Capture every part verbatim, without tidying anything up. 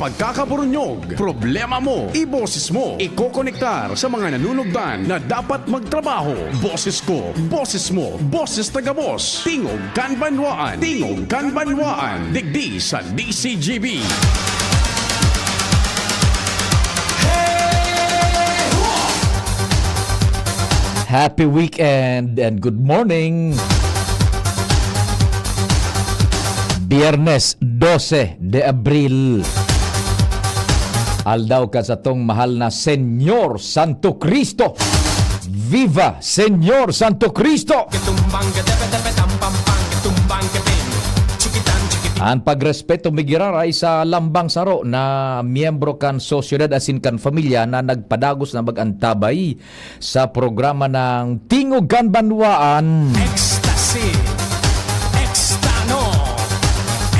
Pagkakaburunyog, problema mo, iboses mo, ikokonektar sa mga nanunugdan na dapat magtrabaho. Boses ko, boses mo, boses na gabos. Tingog kan Banwaan, Tingog kan Banwaan, digdi sa D C G B. Happy weekend and good morning. Biyernes dose de Abril. Aldaw kan satong mahal na Señor Santo Cristo. Viva Señor Santo Cristo! An pagrespeto mi giraray sa lambang saro na miyembro kan sosyedad asin kan pamilya na nagpadagos na mag-antabay sa programa ng Tingog kan Banwaan. Ecstasy. Ekstano.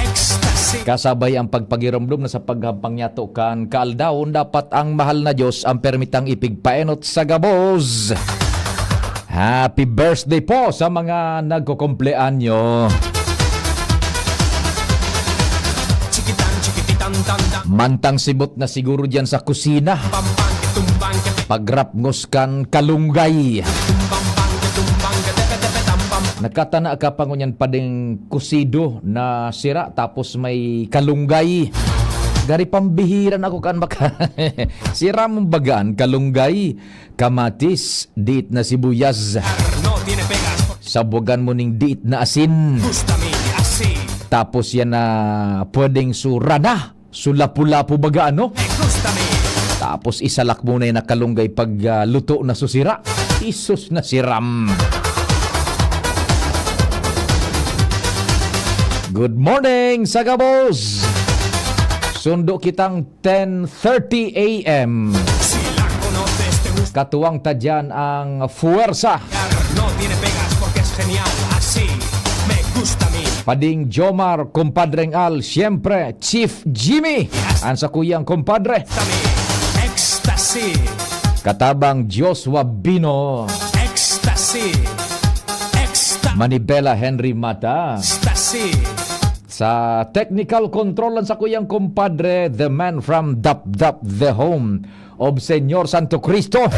Ecstasy. Kasabay ang pagpagiromdom na sa paghampang niyato kan kaaldawon, dapat ang mahal na Diyos ang permitang ipigpaenot sa gabos. Happy birthday po sa mga nagkukumpleanyo. Mantang sibot na siguro diyan sa kusina. Pagrapngos kan kalunggay. Nakatana ka pa ngunyan pa ding kusido na sira tapos may kalunggay. Gari pambihira na ako kan maka-, sira mong bagaan, kalunggay, kamatis, diit na sibuyas. Sabugan mo ning diit na asin. Tapos yan na pwedeng surana. So, lapu-lapu baga, ano? Tapos isalak mo na yan na kalunggay pag, ah, luto na susira. Isus na siram. Good morning, sa gabos! Sundo kitang ten thirty A M. Katuwang ta dyan ang fuwersa. Pading Jomar, Compadreng Al, siyempre, Chief Jimmy, ang sakuyang kompadre. Ecstasy. Katabang Joshua Bino. Ecstasy. Exta- Manibela Henry Mata. Ecstasy. Sa technical control ang sakuyang kompadre, the man from Dapdap, the home of Señor Santo Cristo,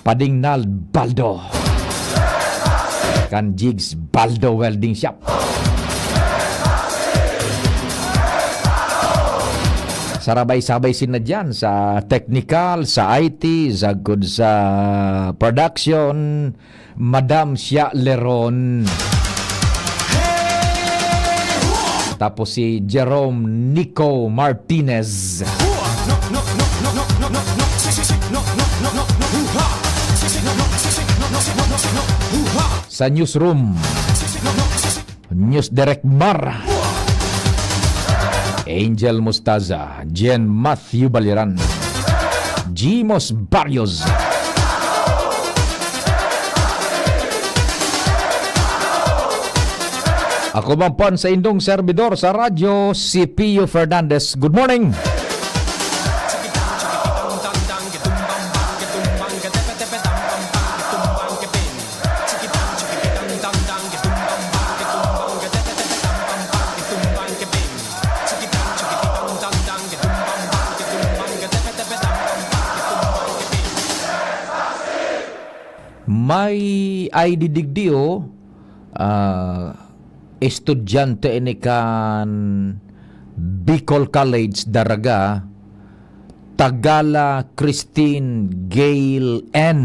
Pading Nal Baldo. Kan Jigs Baldo Welding Shop. Sarabay-sabay sina dyan sa technical, sa I T, sagkod sa production, Madam Shia Leron. Tapos si Jerome Nico Martinez. Sa newsroom, News Direct Mar. Angel Mostaza, Jen Matthew Baliran, Jimos Barrios. Ako man po ang sa indong servidor sa radyo, si Pio Fernandez. Good morning! May I D digdi, oh. Ah, estudyante ini kan Bicol College, Daraga, Tagala Christine Gail N.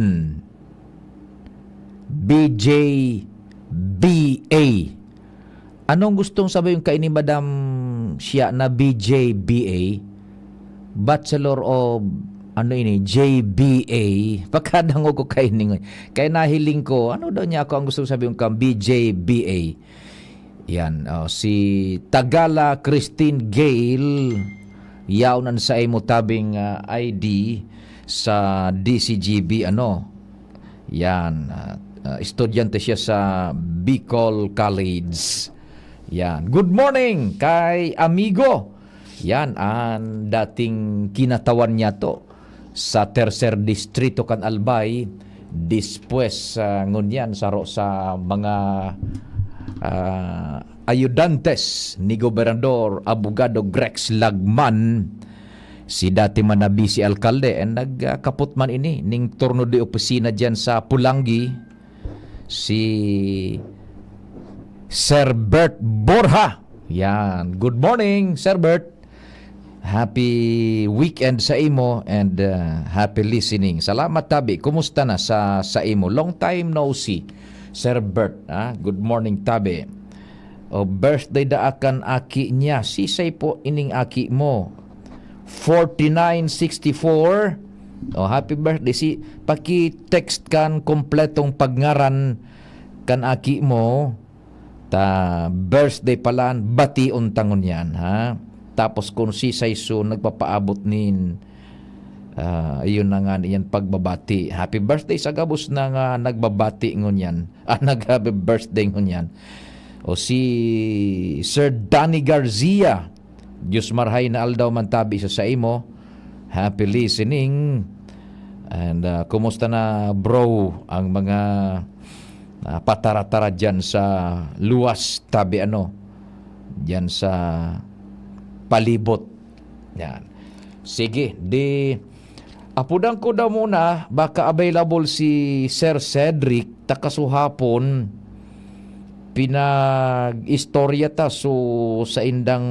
B J B A. Anong gustong sabihin kaini, Madam, siya na B J B A? Bachelor of, ano ini, J B A? Pagkadangog ko kaini, kaya nahiling ko, ano daw niya ako ang gustong sabihin kan B J B A? Yan, oh, si Tagala Christine Gail, yaon an saimo tabing, ah, I D sa D C G B, ano. Yan, ah, ah, estudyante siya sa Bicol College. Yan. Good morning kay amigo. Yan, an dating kinatawan niya to sa Tercer Distrito kan Albay, despues, ah, ngunyan, saro sa mga, ah, ayudantes ni Gobernador Abogado Grex Lagman, Si dati man na vice alkalde, and nagkapot man ini ning turno de opisina diyan sa Pulangi, si Sir Bert Borja. Yan. Good morning, Sir Bert. Happy weekend sa imo and, uh, happy listening. Salamat, tabi. Kumusta na sa, sa imo? Long time no see, Sir Bert, ah. Good morning, tabi. O, birthday daa kan aki niya. Sisay po ining aki mo? Forty-nine sixty-four. O, happy birthday. Si, paki-text kan kompletong pagngaran kan aki mo. Ta birthday palan, bation ta ngunyan, ha? Tapos kung sisay so nagpapaabot nin, ah, iyon na nga, iyan pagbabati. Happy birthday sa gabos na nga nagbabati ngunyan. Ah, nag-happy birthday ngunyan. O si Sir Danny Garcia, Diyos marhay na aldaw man tabi sa saimo. Happy listening. And, ah, kumusta na, bro, ang mga, ah, patara-tara dyan sa luwas tabi, ano, dyan sa palibot? Yan. Sige, di, apudan ko daw muna, baka available si Sir Cedric, ta kasuhapon, pinag-istorya ta, so, sa indang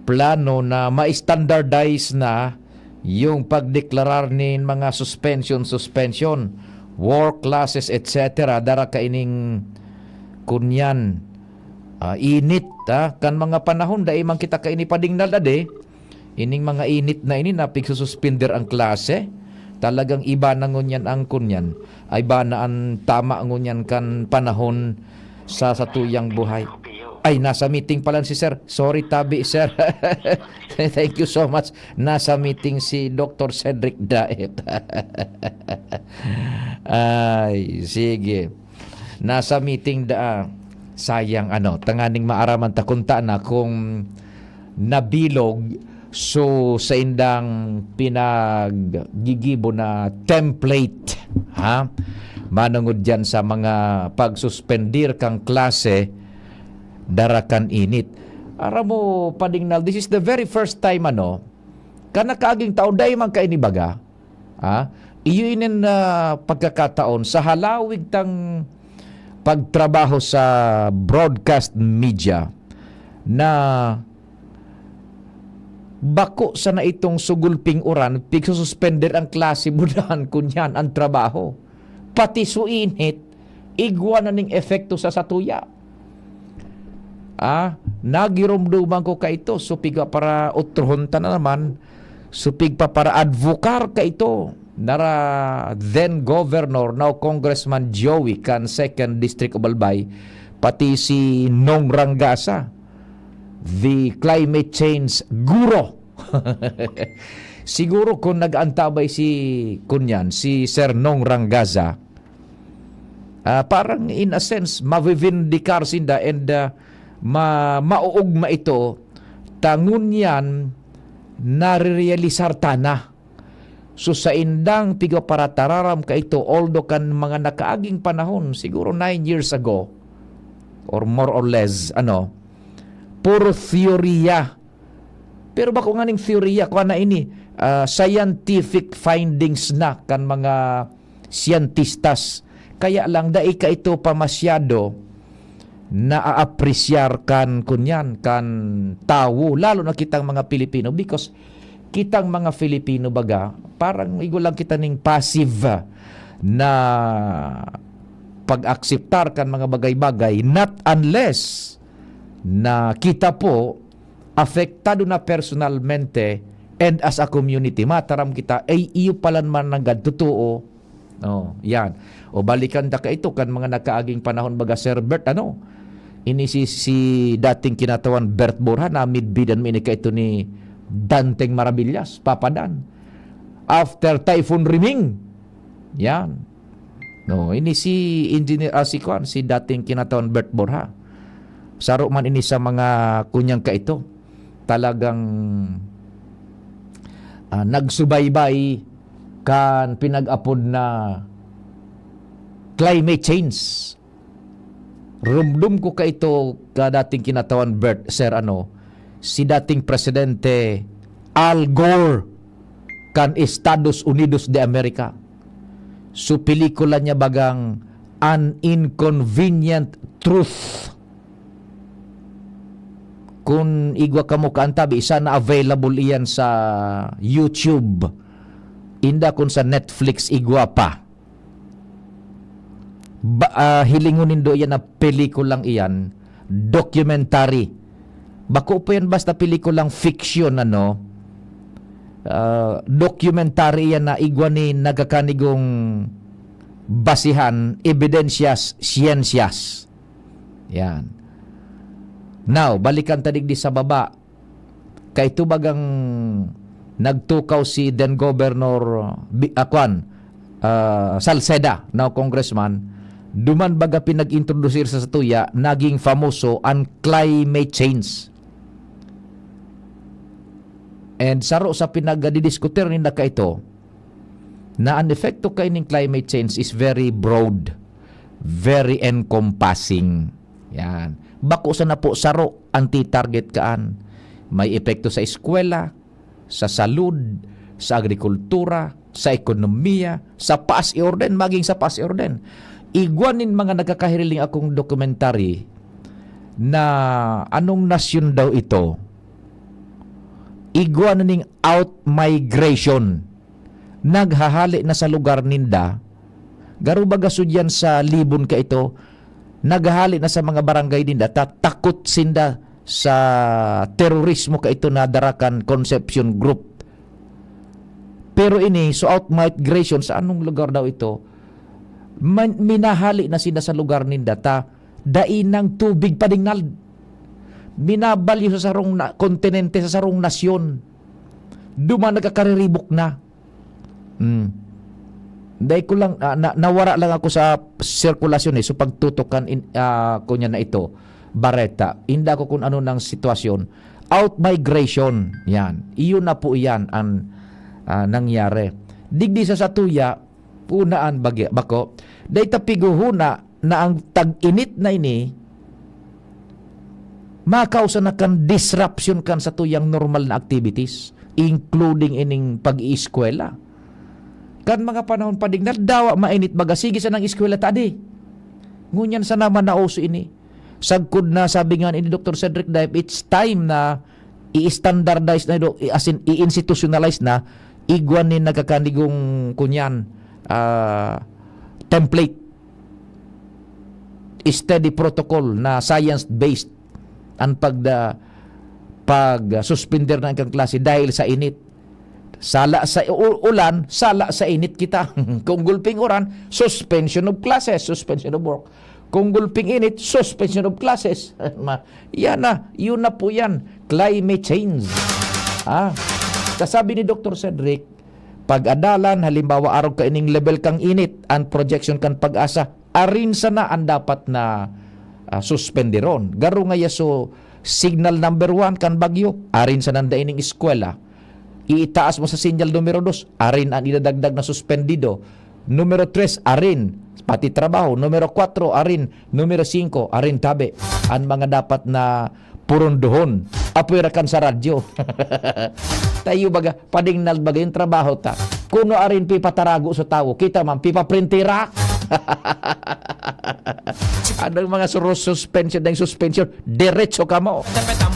plano na ma-standardize na yung pagdeklarar nin mga suspension, suspension, work classes, et cetera. Dara kaining kunyan, ah, init, ah, kan mga panahon, dai man kita kaini padingnal ade. Ining mga init na ini na pigsususpender ang klase. Talagang iba na ngunyan ang kunyan. Ay, iba na ang tama ngunyan kan panahon sa satuyang buhay. Ay, nasa meeting pala si sir. Sorry, tabi, sir. Thank you so much. Nasa meeting si Doctor Cedric Daet. Ay, sige. Nasa meeting da, sayang, ano, tanganing maaraman ta kung ta na kung nabilog, so, sa indang pinaggigibo na template, ha? Manungod diyan sa mga pagsuspendir kang klase, dara kan init. Aram mo, Padingnal, this is the very first time, ano, kan nakaaging taon, dai man kaini baga. Ha? Iyo inin, ah, pagkakataon sa halawig tang pagtrabaho sa broadcast media na bako sana itong sugulping uran, pigsususpender ang klase mo dan kunyan ang trabaho. Pati so init, igwa na ning epekto sa satuya. Ah, nagiromdoman ko kaito, so pigpapara-, otrohon ta na naman, so pigpapara-advokar kaito, nara then Governor, now Congressman Joey kan Second District of Albay, pati si Nong Rangasa, the climate change guru. Siguro kung nag-antabay si, kunyan, si Sir Nong Rangasa, ah, parang in a sense, mavivindikar sinda and, ah, ma-, mauugma ito, ta ngunyan, narerealisar ta na. So, sa indang pigpaparatararam kaito, although kan mga nakaaging panahon, siguro nine years ago, or more or less, ano, puro theorya. Pero bako nganing theorya, kuwan na ini, ah, scientific findings na kan mga siyentistas. Kaya lang, dai kaito pa masyado naaapresyar kan, kunyan, kan tawo, lalo na kitang mga Pilipino, because kitang mga Filipino, baga, parang igo lang kita ning passive na pag-akseptar kan mga bagay-bagay, not unless na kita po apektado na personalmente and as a community. Mataram kita, ay iyo palan man nanggad totoo. Oh, yan. O, balikan ta kaito kan mga nakaaging panahon, baga, Sir Bert, ano? Ini si, si dating kinatawan Bert Borja, namidbidan mi ini kaito ni Danteng Maravillas, Papa Dan. After Typhoon Riming. Yan. No, ini si Engineer, ah, si kuwan, si dating kinatawan Bert Borja. Saro man ini sa mga kunyang kaito. Talagang, ah, nagsubaybay kan pinag-apod na climate change. Rumdum ko kaito ka dating kinatawan Bert, sir, ano, si dating Presidente Al Gore kan Estados Unidos de America. So, pelikula niya bagang An Inconvenient Truth. Kun igwa kamo kaantabi, isa na available iyan sa YouTube. Inda kun sa Netflix, igwa pa. Ba, ah, hilingon nindo iyan na pelikulang iyan, documentary. Bako pa yan basta pelikulang fiction, ano. Ah, documentary iyan na igwa ni nagkakanigong basihan, ebidensyas, siyensiyas. Yan. Now, balikan ta digdi sa baba. Kaito bagang nagtukaw si then Governor Bi-, ah, kwan, ah, Salceda, now congressman, duman baga pinag-introdusir sa satuya, naging famoso an climate change. And saro sa pinagdidiskutir ninda kaito, na an epekto kaining climate change is very broad, very encompassing. Yan. Bako sana po saro an titarget kaan. May epekto sa eskwela, sa salud, sa agrikultura, sa ekonomiya, sa paas i orden, maging sa paas i orden. Igwa nin mga nagkakahiriling akong documentary na anong nasyon daw ito? Igwa na ning out migration. Naghahali na sa lugar ninda. Garo baga sudyan sa Libon kaito, naghahali na sa mga barangay ninda, ta takot sinda sa terorismo kaito na dara kan Concepcion Group. Pero ini, so out migration, sa anong lugar daw ito? Man, minahali na sinda sa lugar ninda, ta dai nang tubig padingnal. Minabalyo sa sarong na, kontinente, sa sarong nasyon. Duman nagkakariribok na. Hmm. Dai ko lang, ah, na, nawara lang ako sa sirkulasyon eh. So pagtutukan in, ah, kunya na ito, bareta. Inda ko kung ano nang sitwasyon. Out migration, yan. Iyon na po yan ang, ah, nangyari. Digdi sa satuya, punaan bagya, bako. Dai ta pighuhuna na ang tag-init na ini makausa na kan disruption kan satuyang normal na activities, including ining pag-iiskwela. Kan mga panahon pa digdi, dawa mainit baga, sige sanang eskwela ta adi. Ngunyan sana man nauso ini. Sagkod na, sabi nga ni Doctor Cedric Daip, it's time na i-standardize na, do-, i-, as in, i-institutionalize na, igwa ni nagkakanigong kunyan, ah, template, study protocol na science-based ang pagda-, pag, ah, suspender ng kang klase dahil sa init. Sala sa u-, ulan, sala sa init kita. Kung gulping uran, suspension of classes, suspension of work. Kung gulping init, suspension of classes. Ma-, yan na, yun na po yan. Climate change. Ah, kasabi ni Doctor Cedric, pag-adalan, halimbawa, arog kaining level kang init, ang projection kan PAGASA, arin sana ang dapat na, ah, suspenderon. Garo nga yaso, signal number one kan bagyo, arin sana ang daining eskwela. Iitaas mo sa sinyal numero dos, arin ang idadagdag na suspendido. Numero tres, arin, pati trabaho. Numero kwatro, arin. Numero singko, arin tabi. Ang mga dapat na purondohon. Apoy rakan sa radyo. Tayo baga, padingnal baga yung trabaho ta. Kuno arin pipatarago sa tawo. Kita man, pipaprintira. Anong mga suro-, suspension, dahil suspension, diretso ka mo.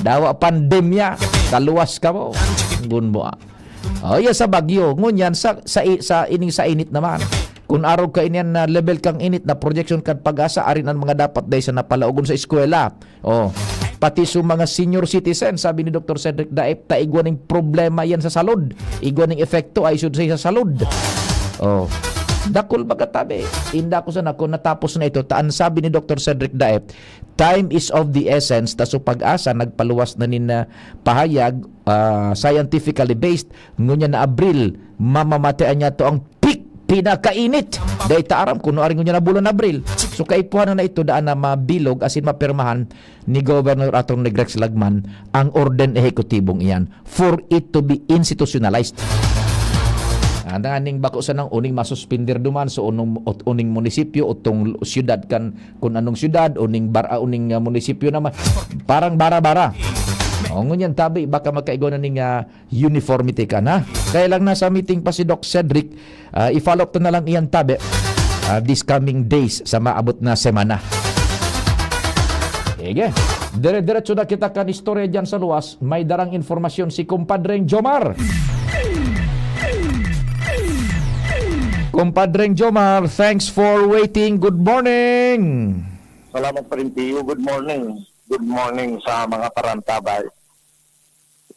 Dawa pandemya, kaluwas ka mo. Gun mo, ah. Oh, iya sa bagyo. Ngunyan, sa, sa, i-, sa ining sa init naman. Kung arog ka iniyan na level kang init na projection kan PAGASA, arin ang mga dapat dahil sa napalaogon sa eskwela. Oh, pati sa mga senior citizen, sabi ni Doctor Cedric Daep, ta igwa ning problema yan sa salud. Igwa ning epekto, I should say, sa salud. Oh, dakul baga tabi. Inda ko sana kung natapos na ito, taan sabi ni Doctor Cedric Daep, time is of the essence, ta so PAGASA, nagpaluwas na nin, ah, pahayag, ah, scientifically based, ngunyan na Abril, mamamatean niya to ang peak, pinakainit. Dahil ta aram kung ano aring ngunyan na bulan na Abril. So, kaipuhan na ito, daan na mabilog, asin mapirmahan ni Governor Attorney Rex Lagman ang orden ehekutibong iyan for it to be institutionalized. Ang ning bako sa nang uning masuspender duman, so unong, ut-, uning munisipyo, utong syudad kan, kung anong syudad, uning bar-, ah, uning, ah, munisipyo naman. Parang bara-bara. O, ngunyan tabi, baka magkaigwa na ning, ah, uniformity ka na. Kaya lang nasa meeting pa si Doc Cedric, ah, i-follow up to na lang iyan tabi, ah, this coming days sa maabot na semana. Sige. Dire-diretso na kita kan istorya dyan sa luwas. May darang informasyon si Kumpadreng Jomar. Kumpadreng Jomar, thanks for waiting. Good morning. Salamat pa rin, Tiyo. Good morning. Good morning sa mga parantabay.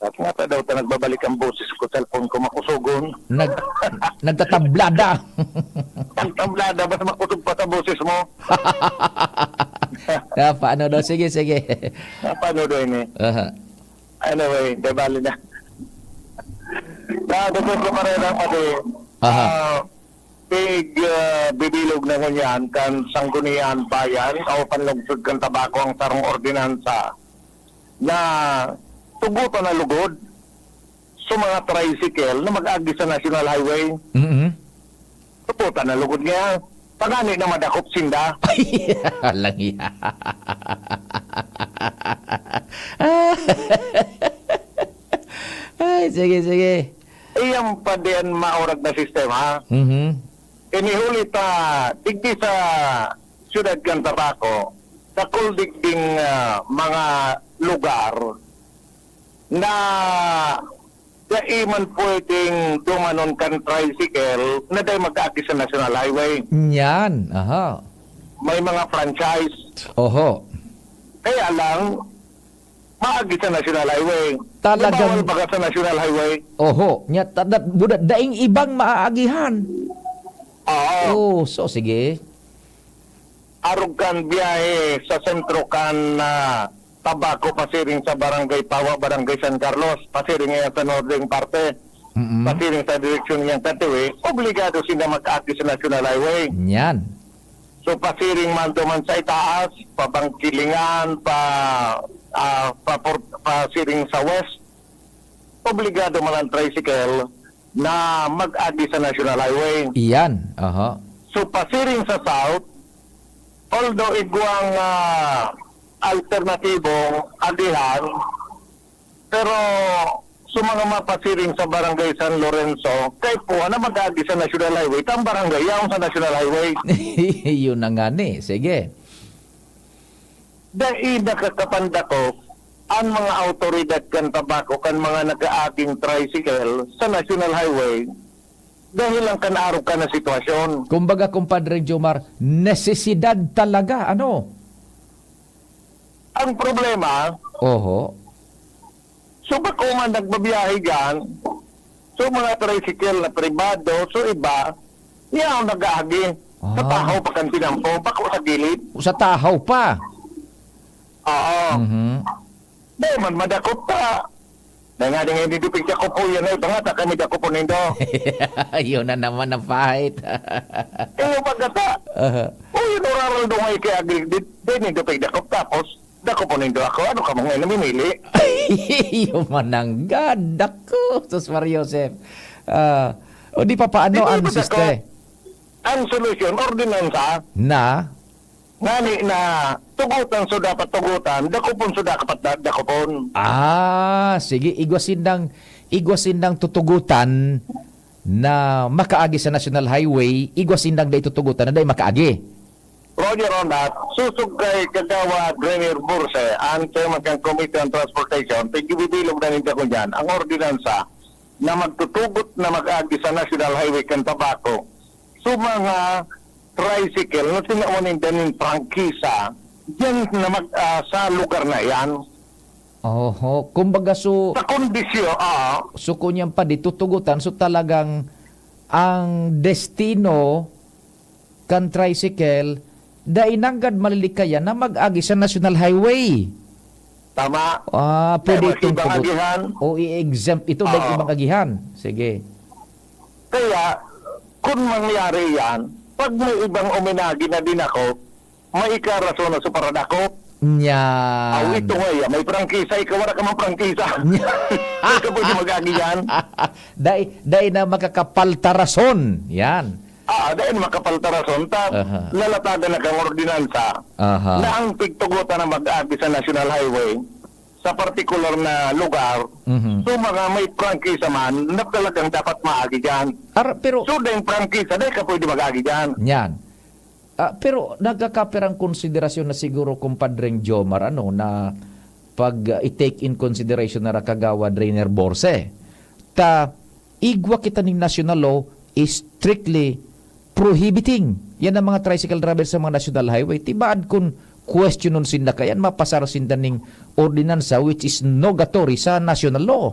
At nga pa daw ta nagbabalik ang boses ko, cellphone ko makusugon. Nag-, nagtatablada. Ang tablada, mas makusog pa sa boses mo. Ah, paano daw? Sige, sige. Ah, paano daw ini? Aha. Anyway, di bali na. Sa boses ko pa rin ang pati, Aha. ah, pig, ah, bibilog na ngunyan kan Sangguniang Bayan o panlungsod kan Tabaco ang sarong ordinansa na tugutan na lugod sa mga tricycle na mag-agi sa National Highway. Mm-mm. Tugutan na lugod niya. Pangani na madakop sinda. Lang yan. Ay, sige, sige. Iyang padian maurag na sistema. Mhm. Inihuli ta digdi sa siyudad kan Tabaco, dakul digding, ah, mga lugar na dai man pwedeng dumanon kan tricycle na dai mag-agi sa National Highway. Nyan, aha. May mga franchise. Oho. Kaya lang, maagi sa National Highway. Talagang Bawal baga sa National Highway. Oho. Nya, ta-, da-, buda-, daing ibang maaagihan. Oo. Oh, so, sige. Arog kan biyahe sa sentro kan, ah, Tabaco, pasiring sa Barangay Pawa, Barangay San Carlos, pasiring yan sa northern parte, Mm-mm. pasiring sa direksyon niyang Katiwi, obligado sila mag-agi sa National Highway. Yan. So, pasiring man duman sa itaas, pa Bangkilingan, pa, ah, pa Port-, pasiring sa west, obligado man ang tricycle na mag-agi sa National Highway. Iyan, aha. So, pasiring sa south, although igwang, ah, alternatibong agihan, pero sa mga mapasiring sa Barangay San Lorenzo, kaipuhan na mag-agi sa National Highway, ta ang barangay yaon sa National Highway. Yun na nga ni. Sige. Dai nakakapandakop an mga awtoridad kan Tabaco kan mga nag-aaging tricycle sa National Highway dahil lang kan arog kan na sitwasyon. Kumbaga, Kumpadre Jomar, nesesidad talaga, ano? Ang problema, Oho. so bako man nagbabiyahe diyan, so mga tricycle na pribado, so iba, yaon nag-aagi. Sa Ah. tahaw pa kan tinampo, bako sa gilid. Sa tahaw pa? Oo. Mhm. Dai man madakop ta. Dai nga, dai nga, hindi dupig dakop po yan, ay, bangata kami dakopon nindo. Yun na naman ang pahit. Iyo, pagkata. Aha. O, yun, oraral do nga ikay agri, di, di nindo pagdakop, tapos, dakopon nindo ako, ano ka mga namimili? Iyo, mananggad ako, sus Maria Joseph. Ah, o di pa paano Hindi ang ba siste? dakop? Ang solusyon, ordinansa. Na? Ngani na tugutan so dapat tugutan, dakopon so dapat da-, dakopon. Ah, sige. Igwa sindang, igwa sindang tutugutan na makaagi sa National Highway, igwa sindang dai tutugutan na dai makaagi. Roger on that. Susog kay Kagawad Renier Burse, ang chairman kan Committee on Transportation, tigbibilog na ninda ko dyan, ang ordinansa na magtutugot na mag-agi sa National Highway kan Tabaco. So, mga tricycle na tinawan ninda nin prangkisa, diyan na mag-, ah, sa lugar na yan. Oho. Kumbaga, so, Sa kondisyon, ah. so, kunyan pa, di tutugutan, so, talagang ang destino kan tricycle, dai nanggad malilikayan na mag-agi sa National Highway. Tama. Ah, Kaya pwede mas itong ibang tugu-, agihan. o i-exempt ito dahil Oo. ibang agihan. Sige. Kaya, kung mangyari yan, pag may ibang uminagi na dinakop, may ikarason na sa paradakop. Yan. Aw, ito nga yan. May prangkisa, ikaw wala ka mang prangkisa. Yan. Hindi ka pwede mag-agi yan. Dai, dai na makakapaltarason. Yan. Ah, dai na makapaltarason. Ta, Aha. lalatagan na kang ordinansa Aha. na ang pigtugutan na mag-agi sa National Highway. sa partikular na lugar, Mhm. so mga may prangkisa man na talagang dapat maagi diyan. Ar-, pero So, dahil prangkisa, dahil ka pwede mag-agi diyan. Yan. Ah, pero nagkakapirang konsiderasyon na siguro, Kumpadreng Jomar, ano, na pag, ah, i-take in consideration na ra Kagawad Rainer Borse. Ta, igwa kita ning national law is strictly prohibiting yan ang mga tricycle driver sa mga national highway. Tibaad kun kwestiyonon sinda kayan, mapasar sinda ning ordinansa which is nugatory sa national law.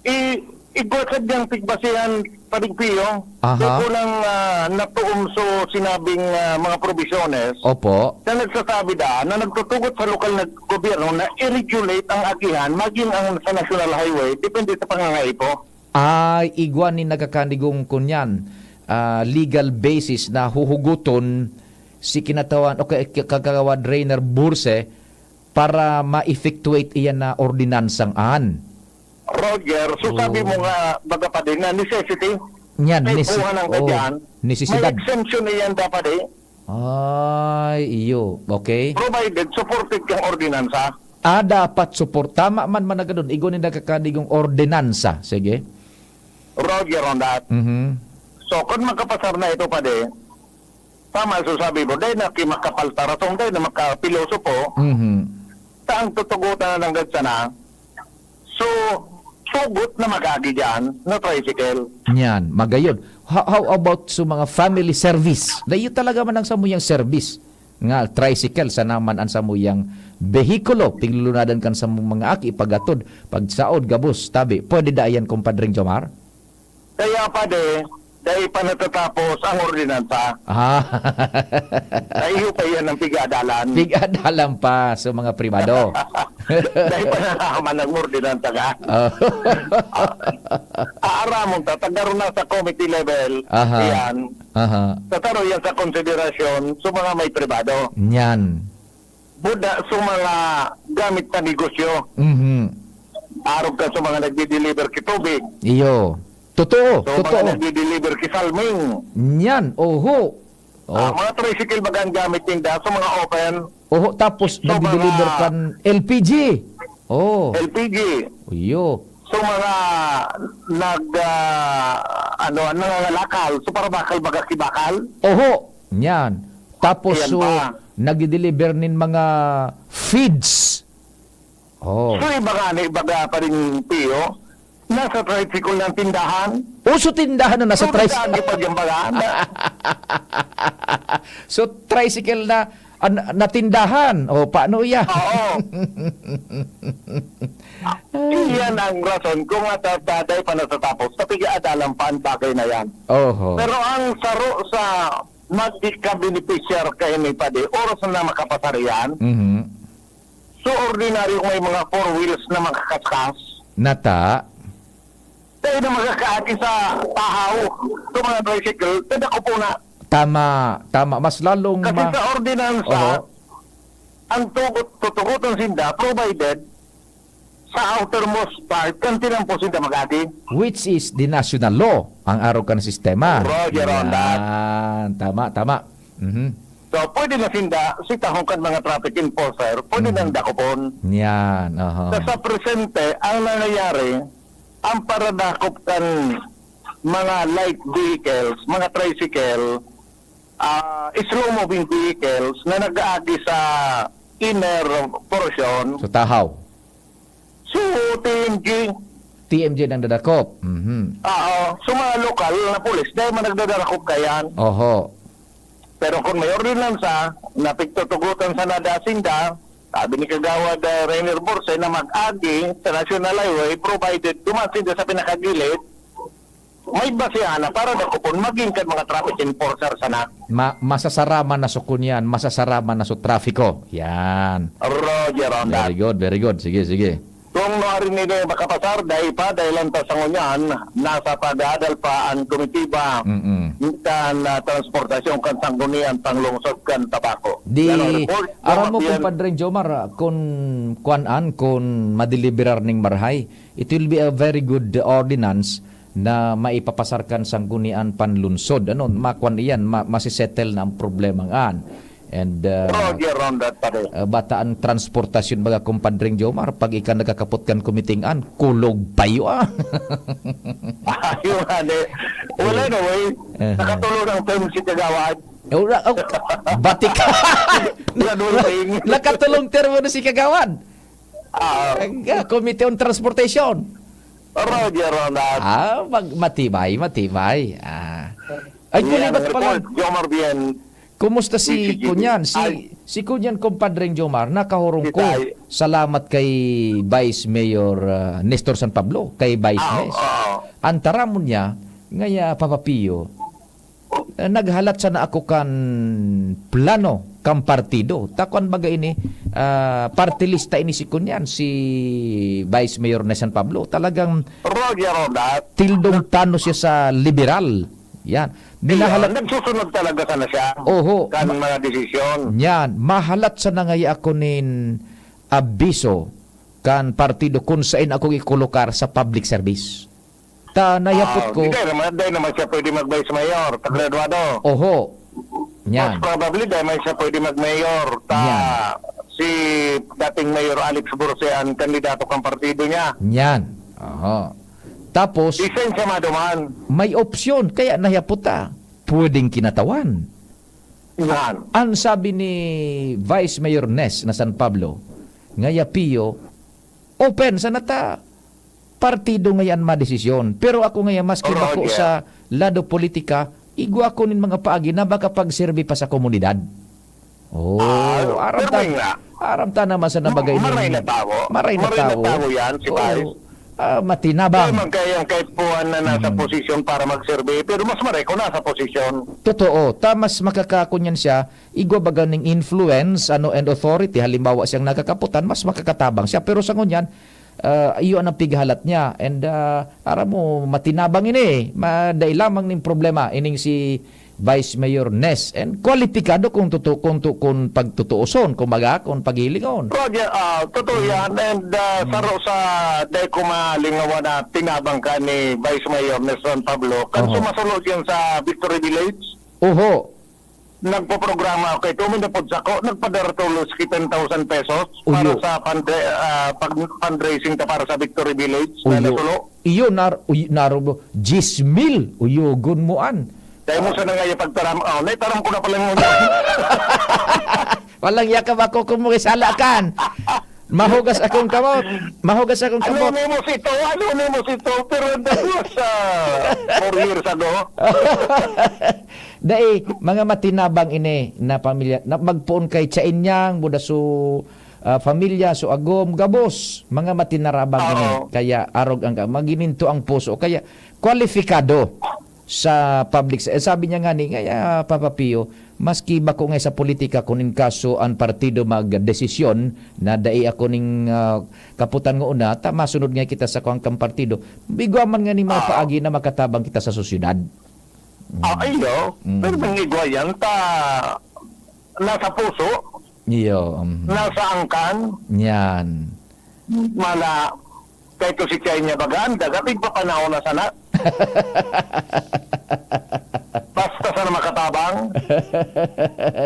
I-, igwa sa diyang pigbasihan, Padre Pio, Aha. kaya ko lang, ah, natuom so sinabing, ah, mga probisyones Opo. na nagsasabi daan na nagtutugot sa lokal na gobyerno na i-regulate ang agihan, maging ang sa national highway, depende sa pangangaipo. Ay, igwa ni nagkakanigong kunyan, ah, legal basis na huhuguton si kinatawan o ka-, ka-, Kagawad Rainer Burse para ma-effectuate iyan na ordinansang an. Roger, so sabi Oh. mo nga, baga pa din na necessity. Yan, May nesi-, buwanan ka oh, dyan. May nesesidad. exemption iyan dapat eh. Ay, iyo. Okay. Provided supported kang ordinansa. Ah, dapat support. Tama man, managadon. Igwa ni nagkakanigong ordinansa. Sige. Roger on that. Mhm. So, kung magkapasar na ito, pade, tama so sabi mo, dahil na kimakapal ta rason, dahil na makapilosopo, Mhm. ta ang tutugutan na nanggad sana. So, tugot na mag-agi dyan na tricycle. Yan, magayon. How, how about sa mga family service? Dayo talaga man ang samuyang service nga tricycle sa naman ang samuyang behikulo, piglulunadan kan sa mga aki, ipagatod, pagsaod, gabos, tabi. Pwede da yan, Kumpadring Jomar? Kaya, pade, dahil pa natatapos ang ordinansa. Ah. Naiho pa yan ng pig-adalan. Pig-adalan pa sa mga pribado. Dahil pa naman ang ordinansa ka. Oh. Ah, aaramon ta, tagaro na sa committee level. Aha. Yan. Aha. Tataro yan sa konsiderasyon sa mga may pribado. Yan. Buda sa mga gamit sa negosyo. Mhm. Arog ka sa mga nagdi-deliver ki tubig. Iyo. Totoo, So, totoo. mga nagdi-deliver ki salming. Yan, oho. Ah, Oh. mga tricycle baga ang gamit ninda sa mga open. Oho, tapos So, nagdi-deliver mga kan L P G. Oh. L P G. Iyo. So, mga nag, ah, ano, nangangalakal. So, para bakal baga ki bakal. Oho, yan. Tapos, Ayan so, pa. nagdi-deliver nin mga feeds. Oh. So, iba nga ni, baga pa rin, Pio, nasa tricycle ng tindahan. Uso tindahan na nasa So, tricycle. nagkaagi pa dyan baga na. So, tricycle na, an-, na tindahan. O, paano iya? Oo. Iyan ang rason kung at, at, at, pa natatapos. Sa pig-aadalan pa ang bagay na yan. Oho. Pero ang saro sa magdikabenepisyar kaini, pade, oras na makapasar yan, Mhm. so ordinaryo may mga four wheels na makakaskas. Nata. Tayo na makakaagi sa tahaw, sa mga tricycle, tanda ko po na. Tama, tama. Mas lalong Kasi ma- sa ordinansa, Oho. ang tugot, tutugutan sinda, provided sa outermost part, kan tinampo sinda mag-agi. Which is the national law, ang arog kan sistema. Roger on that. Yan. Tama, tama. Mhm. So, pwede na sinda, sitahon kan mga traffic enforcer, pwede Mhm. nang dakopon. Yan, aha. Sa, sa presente, ang nangyayari, ang paradakop kan mga light vehicles, mga tricycle, ah, slow-moving vehicles na nag-aagi sa inner portion. Sa tahaw. So, T M G. T M G nang dadakop. Mhm. Oo. So, mga lokal na pulis, dahil man nagdadarakop kayan. Oho. Pero kung may ordinansa na pigtutugutan sa nadasinda, sabi ni Kagawad, ah, Rainer Borse na mag-agi sa National Highway, provided duman sinda sa pinakagilid, may basehan na para dakopon maging kan mga traffic enforcer sana. Ma-, masasarama na so kunyan, masasarama na so trafiko. Yan. Roger on that. Very good, very good. Sige, sige. Kung nuarin nini makapasar, dai pa, dai lang ta sa ngunyan, nasa pag-aadal pa ang komitiba Mm-mm. kan, ah, transportasyon kan Sanggunian Panglungsod kan Tabaco. Di, Yan ang report. aram mo, Yan. Kumpadre Jomar, ah, kun kuan an, kun madeliberar ning marahay, it will be a very good ordinance na maipapasar kan Sanggunian Panlunsod. Ano, makuan iyan, ma-, masisettle na ang problemang an. And, ah, Roger Rondat pa rin. Ah, bataan transportasyon, mga kumpadring Jomar, pag ika nagkakapot kan kumiting-an, kulog payo, ah. Ayun nga, di. Wala na, way. Aha. Nakatulog ang term si Kagawad. Eh, wala, oh, batik. Wala, wala, wala. Nakatulog term na si Kagawad. Ah. Ang, ah, Committee on Transportation. Roger Ronald. Ah, mag-, matibay, matibay. Ah. Ay, Yan kulibat ang pa lang. Report, Jomar Bien. Kumusta si Sige, sige. Kunyan? Si, Ay. si Kunyan, kumpadreng Jomar, nakahurong ko. Kita ay. Salamat kay Vice Mayor, ah, Nestor San Pablo, kay Vice Ah, Nes. Oo. Ang taramon niya, ngaya, Papa Pio, eh, naghalat sana ako kan plano kan partido. Ta kuwan baga ini, ah, party lista ini si kunyan, si Vice Mayor na San Pablo. Talagang Roger Rodat. Tildong tano siya sa liberal. Yan. Binahalat Ayun, nagsusunod talaga sana siya Oho. kan Ma- mga desisyon. Yan. Mahalat sana ngaya ako nin abiso kan partido kung sain ako ikolokar sa public service. Ta nayapot Ah, ko. Di kaya naman, dahil naman siya pwede mag-vice mayor, taga Eduardo. Oho. Yan. Most probably, dahil man siya pwede mag-mayor, ta Yan. si dating Mayor Alex Borse ang kandidato kang partido niya. Yan. Oho. Tapos, Di siya yung samado man. may opsyon, kaya nayapot ta. Pwedeng kinatawan. Yan. Ang sabi ni Vice Mayor Nes na San Pablo, ngaya Pio, open sana ta partido ngayan madesisyon. Pero ako ngayan, maski Oo, bako yeah. sa lado politika, igwa ko nin mga paagi na makapagserbi pa sa komunidad. Oh, Ah, aram pero ta, may nga. aram ta naman sa nabagay Ma-, maray nin na tawo. maray na Maray na tawo. tawo yan, si Oo. Vice. Ah, matinabang. Kaya man kaya ang kahit puwan na nasa Mm. posisyon para magserbi, pero mas maray kung nasa posisyon. Totoo. Ta mas makakakunyan siya, igwa baga ning influence, ano, and authority. Halimbawa, siyang nagkakaputan, mas makakatabang siya. Pero sa ngunyan, ah, iyo ang pighalat niya. And, ah, aram mo, matinabang ini. Ma-, dai lamang ning problema. Ining si Vice Mayor Nes. And kwalipikado kung tutu-, kung tu-, kung pagtutuoson, kumbaga, kung paghilingon. Roger, ah, totoo Mm. yan. And, ah, Mm. saro sa dai ko malingawan na tinabang ka ni Vice Mayor Nes San Pablo. Kan Oho. sumasulo yan sa Victory Village, Oho. nagpoprograma ako kay Tumi na pod sako, nagpadara tolos ki ten thousand pesos para Uyo. sa fund-, ah, pag-, fundraising ta para sa Victory Village na Uyo. nasulo. Iyo, nar-, uy-, naro mo, diyes mil. Uyogon mo an. Dahil mo sana nga yung pagtaram, oh, naitaram ko na pala yung Walang yakap ako kung mo isala kan. Mahugas akong kamot. Mahugas akong kamot. Anonymous ito, anonymous ito, pero that was, ah, four years ago. Dai, mga matinabang ini na pamilya, na magpoon kay Chainyang, buda su, ah, pamilya, su agom, gabos, mga matinarabang ini. Oo. Kaya arog ang ka-, magininto ang puso. Kaya kwalifikado sa public se-, eh, sabi niya nga ni, "Ngaya, Papa Pio, maski bako nga sa politika, kun in kaso an partido magdesisyon na dai ako ning, ah, kaputan nga una, ta masunod nga kita sa kuwang kang partido, igwa man nga ning mga Ah. paagi na makatabang kita sa sosyedad." Mm. Ah, iyo. Mm. Pero may igwa yan, ta nasa puso, Iyo, mm. nasa angkan. Yan. Mala, kay to si Chainya baga, ang daga, tigpapanahon na sana. Basta sana makatabang.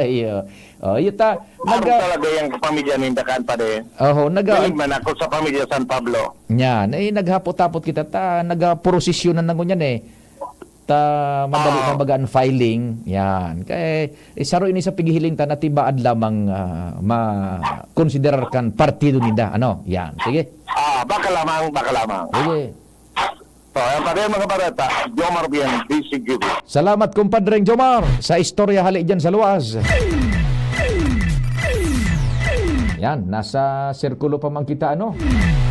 Iyo. Oh, iyo ta. Arog Naga- talaga yung pamilya ninda kan, pare. Oho, naga- Galing man ako sa pamilya San Pablo. Yan. Eh, naghapot-hapot kita ta, nagaprosesyonan na ngunyan eh. Ta madali Ah. na baga an filing. Yan. Kay, eh, saro ini sa pighihiling ta na tibaad lamang, ah, makonsiderar kan partido ninda. Ano? Yan. Sige. Ah, baka lamang, baka lamang. Sige. So, ayan pa rin, mga bareta. Jomar Bien, D C G B. Salamat, kumpadreng Jomar, sa istorya hali dyan sa luwas. Yan, nasa sirkulo pa man kita, ano?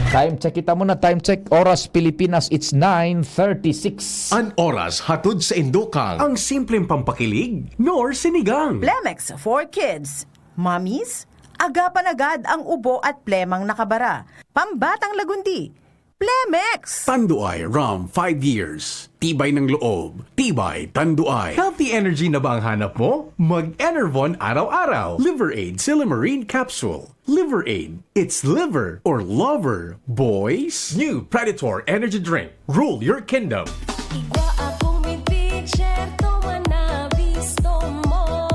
Time check kita muna, time check. Oras Pilipinas, it's nine thirty-six. An oras hatod sa Indokang. Ang simpleng pampakilig, nor sinigang. Plemex for Kids. Mommies, agapan agad ang ubo at plemang nakabara. Pambatang lagundi, Plemex! Tanduay Rum, five years. Tibay ng loob. Tibay, Tanduay. Healthy energy na ba ang hanap mo? Mag-Enervon araw-araw. Liver Aid Silymarin Capsule. Liver Aid. It's liver or lover, boys. New Predator Energy Drink. Rule your kingdom. Igwa akong mid-pitcher, tuman na bisto mo.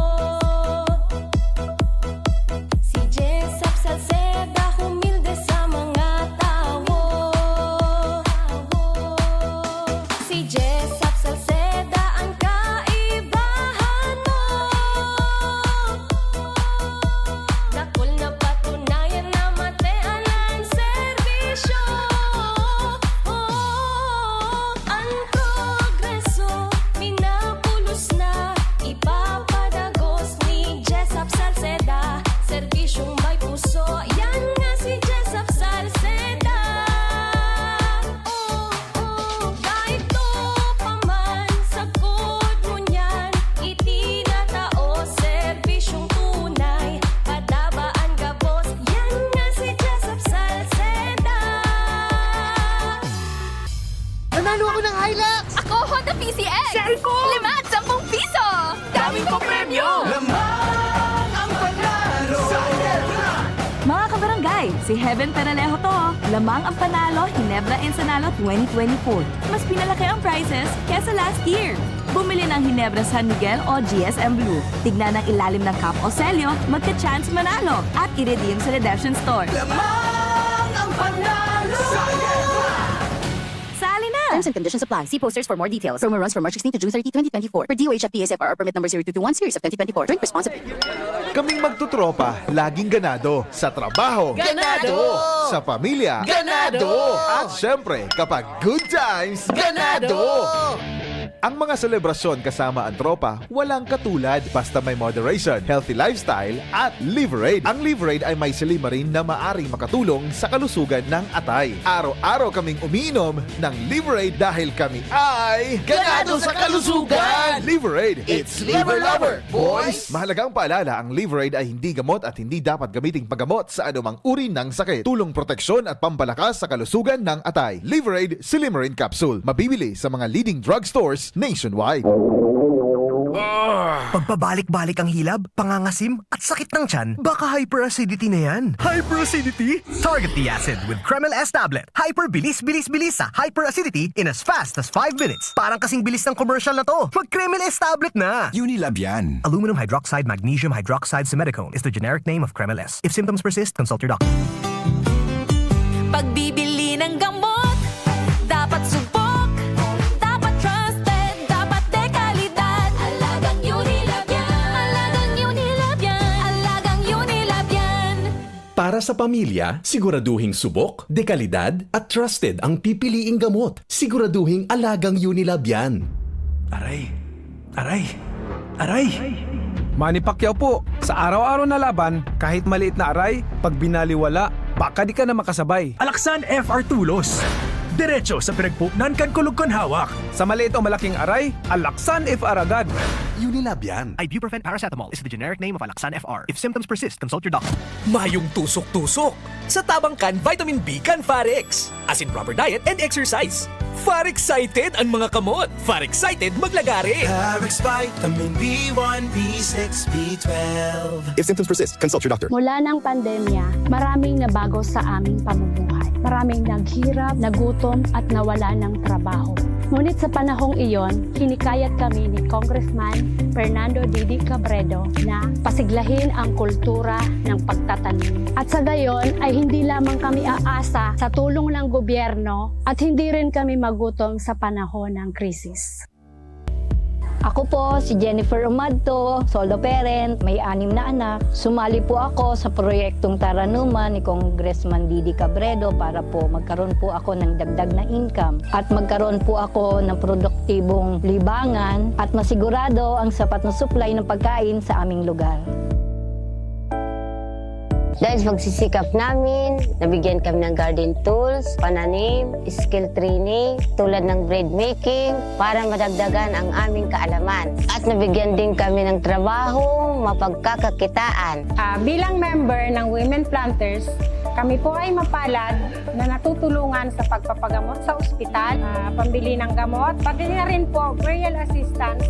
Ano ako ng Hilux? Ako, Honda P C X! Siya rin ko! Lima at sampung piso! Daming papremyo! Lamang ang panalo sa Ginebra! Mga kabarangay, si Heaven Peralejo to. Lamang ang panalo, Ginebra Ensanalo twenty twenty-four. Mas pinalaki ang prizes kesa last year. Bumili ng Ginebra San Miguel o G S M Blue. Tignan ang ilalim ng cap o selyo, magka-chance manalo at i-redeem sa redemption store. Lamang ang panalo sa Ginebra! Sali na! Terms and conditions apply. See posters for more details. Promo runs from March sixteen to June thirty, twenty twenty-four. Per D O H at P S F R or permit number zero two two one series of twenty twenty-four. Drink responsibly. Kaming magtotropa, laging ganado. Sa trabaho, Ganado! Sa pamilya, Ganado! At syempre, kapag good times, Ganado! Ang mga selebrasyon kasama ang tropa, walang katulad basta may moderation, healthy lifestyle, at Liverade. Ang Liverade ay may silymarin na maaring makatulong sa kalusugan ng atay. Araw-araw kaming umiinom ng Liverade dahil kami ay Ganado sa kalusugan! Liverade! It's Liver Lover, boys! Mahalagang paalala, ang Liverade ay hindi gamot at hindi dapat gamiting paggamot sa anumang uri ng sakit. Tulong proteksyon at pampalakas sa kalusugan ng atay. Liverade Silymarin Capsule. Mabibili sa mga leading drugstores nationwide. Pagpabalik-balik ang hilab, pangangasim, at sakit ng tiyan, baka hyperacidity na yan. Hyperacidity? Target the acid with Kremil S tablet. Hyper bilis, bilis, bilis sa hyperacidity in as fast as five minutes. Parang kasing bilis ng commercial na to. Mag Kremil S tablet na! Unilab yan. Aluminum hydroxide magnesium hydroxide simethicone is the generic name of Kremil S. If symptoms persist, consult your doctor. Pagbibili ng gamot, dapat subok, dapat trusted, dapat dekalidad. Alagang Unilab yan. Alagang Unilab yan. Alagang Unilab yan. Para sa pamilya, siguraduhing subok, dekalidad, at trusted ang pipiliing gamot. Siguraduhing alagang Unilab yan. Aray! Aray! Aray! Manny Pacquiao po, sa araw-araw na laban, kahit maliit na aray, pag binaliwala, baka di ka na makasabay. Alaksan F R Tulos. Diretso sa pinagpuknan kan kulog kan hawak. Sa maliit o malaking aray, Alaksan F R agad. Unilab yan. Ibuprofen paracetamol is the generic name of Alaxan F R. If symptoms persist, consult your doctor. Mayong tusok-tusok. Sa tabang kan vitamin B kan Farex. As in proper diet and exercise. Far excited an mga kamot. Far excited maglagare. Parex Vitamin B one, B six, B twelve. If symptoms persist, consult your doctor. Mula ng pandemya, maraming nabago sa aming pamumuhay. Maraming naghirap, nagutom at nawala ng trabaho. Ngunit sa panahong iyon, hinikayat kami ni Congressman Fernando Didi Cabredo na pasiglahin ang kultura ng pagtatanim. At sa gayon ay hindi lamang kami aasa sa tulong ng gobyerno at hindi rin kami magutom sa panahon ng krisis. Ako po si Jennifer Umadto, solo parent, may anim na anak. Sumali po ako sa proyektong Taranuman ni Congressman Didi Cabredo para po magkaroon po ako ng dagdag na income at magkaroon po ako ng produktibong libangan at masigurado ang sapat na supply ng pagkain sa aming lugar. Dahil sa pagsisikap namin, nabigyan kami ng garden tools, pananim, skill training, tulad ng bread making, para madagdagan ang aming kaalaman. At nabigyan din kami ng trabaho, mapagkakakitaan. Ah, bilang member ng Women Planters, kami po ay mapalad na natutulungan sa pagpapagamot sa ospital, ah, pambili ng gamot, pati na rin po burial assistance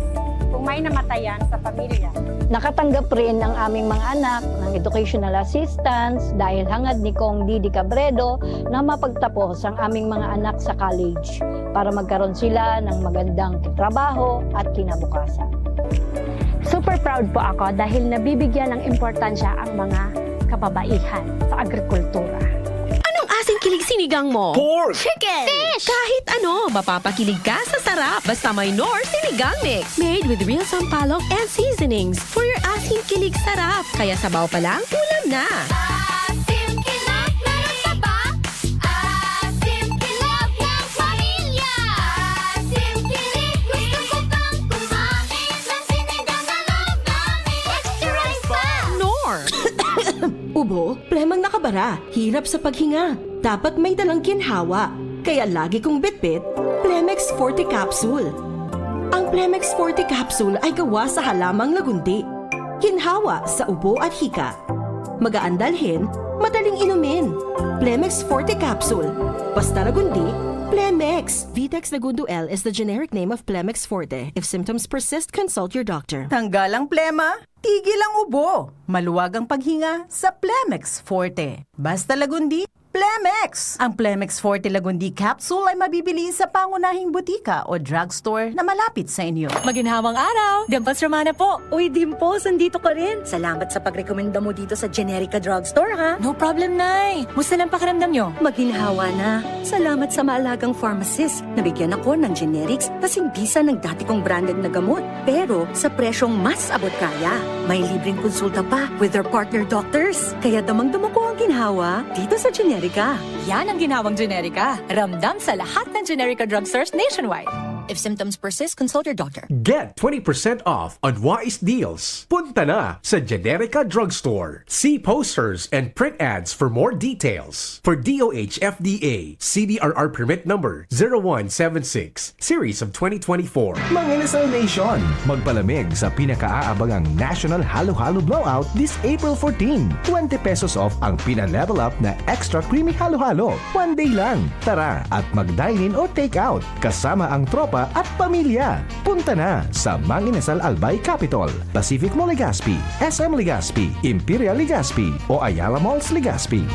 kung may namatayan sa pamilya. Nakatanggap rin ang aming mga anak ng educational assistance dahil hangad ni Cong Didi Cabredo na mapagtapos ang aming mga anak sa college para magkaroon sila ng magandang trabaho at kinabukasan. Super proud po ako dahil nabibigyan ng importansya ang mga kababaihan sa agrikultura. Anong asing kilig sinigang mo? Pork! Chicken! Fish! Kahit ano, mapapakilig ka sa sarap. Basta may Knorr Sinigang Mix. Made with real sampalok and seasonings. For your asing kilig sarap. Kaya sabaw pa lang, ulam na. Asim kilig, meron ka ba? Asim kilig ng pamilya. Asim kilig, gusto ko pang kumain ng sinigang na loob namin. Extra rice pa! Knorr! Ubo, plemang nakabara, hirap sa paghinga. Dapat may dalang ginhawa. Kaya lagi kong bitbit, Plemex Forte Capsule. Ang Plemex Forte Capsule ay gawa sa halamang lagundi. Ginhawa sa ubo at hika. Magaan dalhin, madaling inumin. Plemex Forte Capsule. Basta lagundi, Plemex! Vitex Segundo L is the generic name of Plemex Forte. If symptoms persist, consult your doctor. Tanggal ang plema, tigil ang ubo. Maluwag ang paghinga sa Plemex Forte. Basta Lagundi, Plemex! Ang Plemex Forte Lagundi Capsule ay mabibili sa pangunahing butika o drugstore na malapit sa inyo. Maginhawang araw! Dimples Romana po! Uy, Dimples, andito ka rin! Salamat sa pagrekomenda mo dito sa Generica Drugstore, ha? No problem, Nay! Musta lang pakiramdam nyo? Maginhawa na. Salamat sa maalagang pharmacist. Nabigyan ako ng generics kasing bisa ng dati kong branded na gamot. Pero sa presyong mas abot kaya. May libreng konsulta pa with their partner doctors. Kaya damang-dama ko ang ginhawa dito sa Generica. Yan ang ginhawang Generica. Ramdam sa lahat ng Generica drugstores nationwide. If symptoms persist, consult your doctor. Get twenty percent off on Wais Deals. Punta na sa Generica Drugstore. See posters and print ads for more details. For D O H F D A, C D R R permit number zero one seven six, series of twenty twenty-four. Mga Inasal Nation, magpalamig sa pinakaaabangang National Halo-Halo Blowout this April fourteen. Twenty pesos off ang pina-level up na extra creamy halo-halo. One day lang. Tara at mag-dine-in or take out kasama ang tropa at pamilya. Punta na sa Mang Inasal Albay Capitol, Pacific Mall Legazpi, S M Legazpi, Imperial Legazpi o Ayala Malls Legazpi.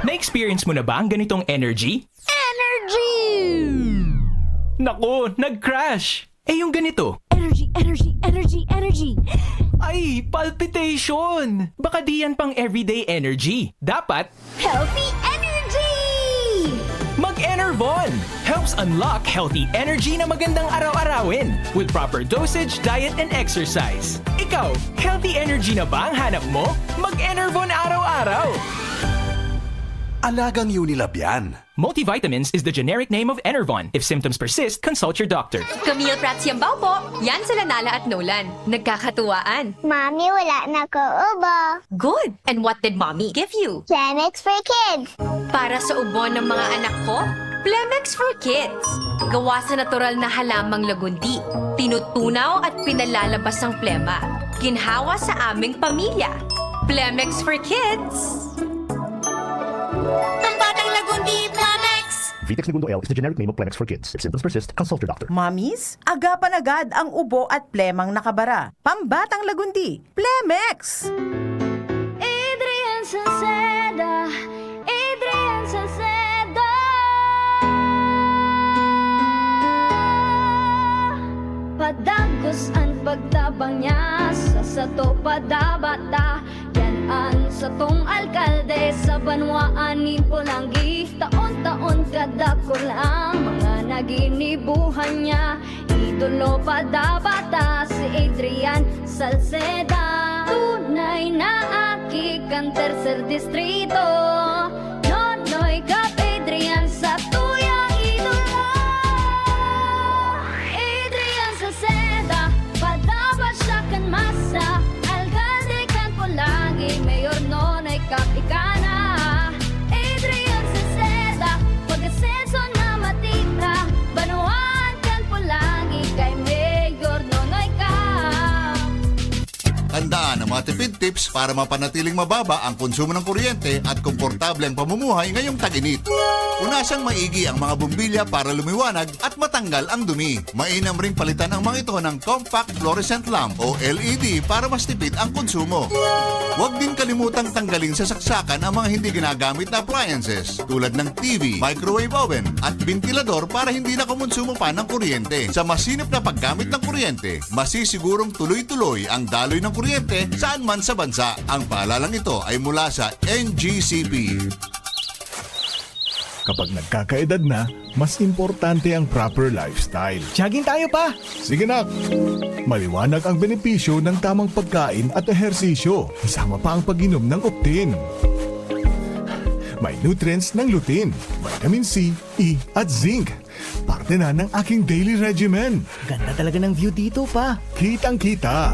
Na-experience mo na ba ang ganitong energy? Energy! Nako, nag-crash! Eh yung ganito? Energy, energy, energy, energy! Ay, palpitation! Baka di yan pang everyday energy. Dapat, Healthy energy! Mag-Enervon! Helps unlock healthy energy na magandang araw-arawin with proper dosage, diet, and exercise. Ikaw, healthy energy na ba ang hanap mo? Mag-Enervon araw-araw! Alagang Unilab yan. Multivitamins is the generic name of Enervon. If symptoms persist, consult your doctor. Camille Prats Yambao po. Yan sila Nala at Nolan. Nagkakatuwaan. Mami, wala na ko ubo. Good. And what did mommy give you? Plemex for kids. Para sa ubo ng mga anak ko, Plemex for Kids. Gawa sa natural na halamang lagundi. Tinutunaw at pinalalabas ang plema. Ginhawa sa aming pamilya. Plemex for Kids. Pambatang Lagundi, Plemex! Vitex Segundo L is the generic name of Plemex for kids. If symptoms persist, consult your doctor. Mommies, agapan agad ang ubo at plemang nakabara. Pambatang Lagundi, Plemex! Adrian Salceda, Adrian Salceda. Padagos an pagtabang niya sa sato padabata. Yan an satong alkalde sa banwaan nin Polangui. Taon-taon kadakul ang mga naginibuhan niya. Idolo padabata si Adrian Salceda. Tunay na aki kan tercer distrito. Nonoy Cap Adrian sa tuyang idolo. Adrian Salceda, padaba siya kan masa. Alkalde kan Polangui, Mayor Nonoy Cap ika na. Adrian Salceda, pag-asenso na matira. Banwaan kan Polangui kay Mayor Nonoy Cap. Tandaan ang mga tipid tips para mapanatiling mababa ang konsumo ng kuryente at komportable ang pamumuhay ngayong tag-init. Punasan maigi ang mga bombilya para lumiwanag at matanggal ang dumi. Mainam ring palitan ang mga ito ng compact fluorescent lamp o L E D para mas tipid ang konsumo. Huwag din kalimutang tanggalin sa saksakan ang mga hindi ginagamit na appliances tulad ng T V, microwave oven at bentilador para hindi na kumonsumo pa ng kuryente. Sa masinop na paggamit ng kuryente, masisigurong tuloy-tuloy ang daloy ng kuryente saan man sa bansa. Ang paalalang ito ay mula sa N G C P. Kapag nagkakaedad na, mas importante ang proper lifestyle. Jogging tayo pa! Sige nak! Maliwanag ang benepisyo ng tamang pagkain at ehersisyo, kasama pa ang pag-inom ng Optin. May nutrients ng lutein, vitamin C, E at zinc. Parte na ng aking daily regimen. Ganda talaga ng view dito pa. Kitang-kita.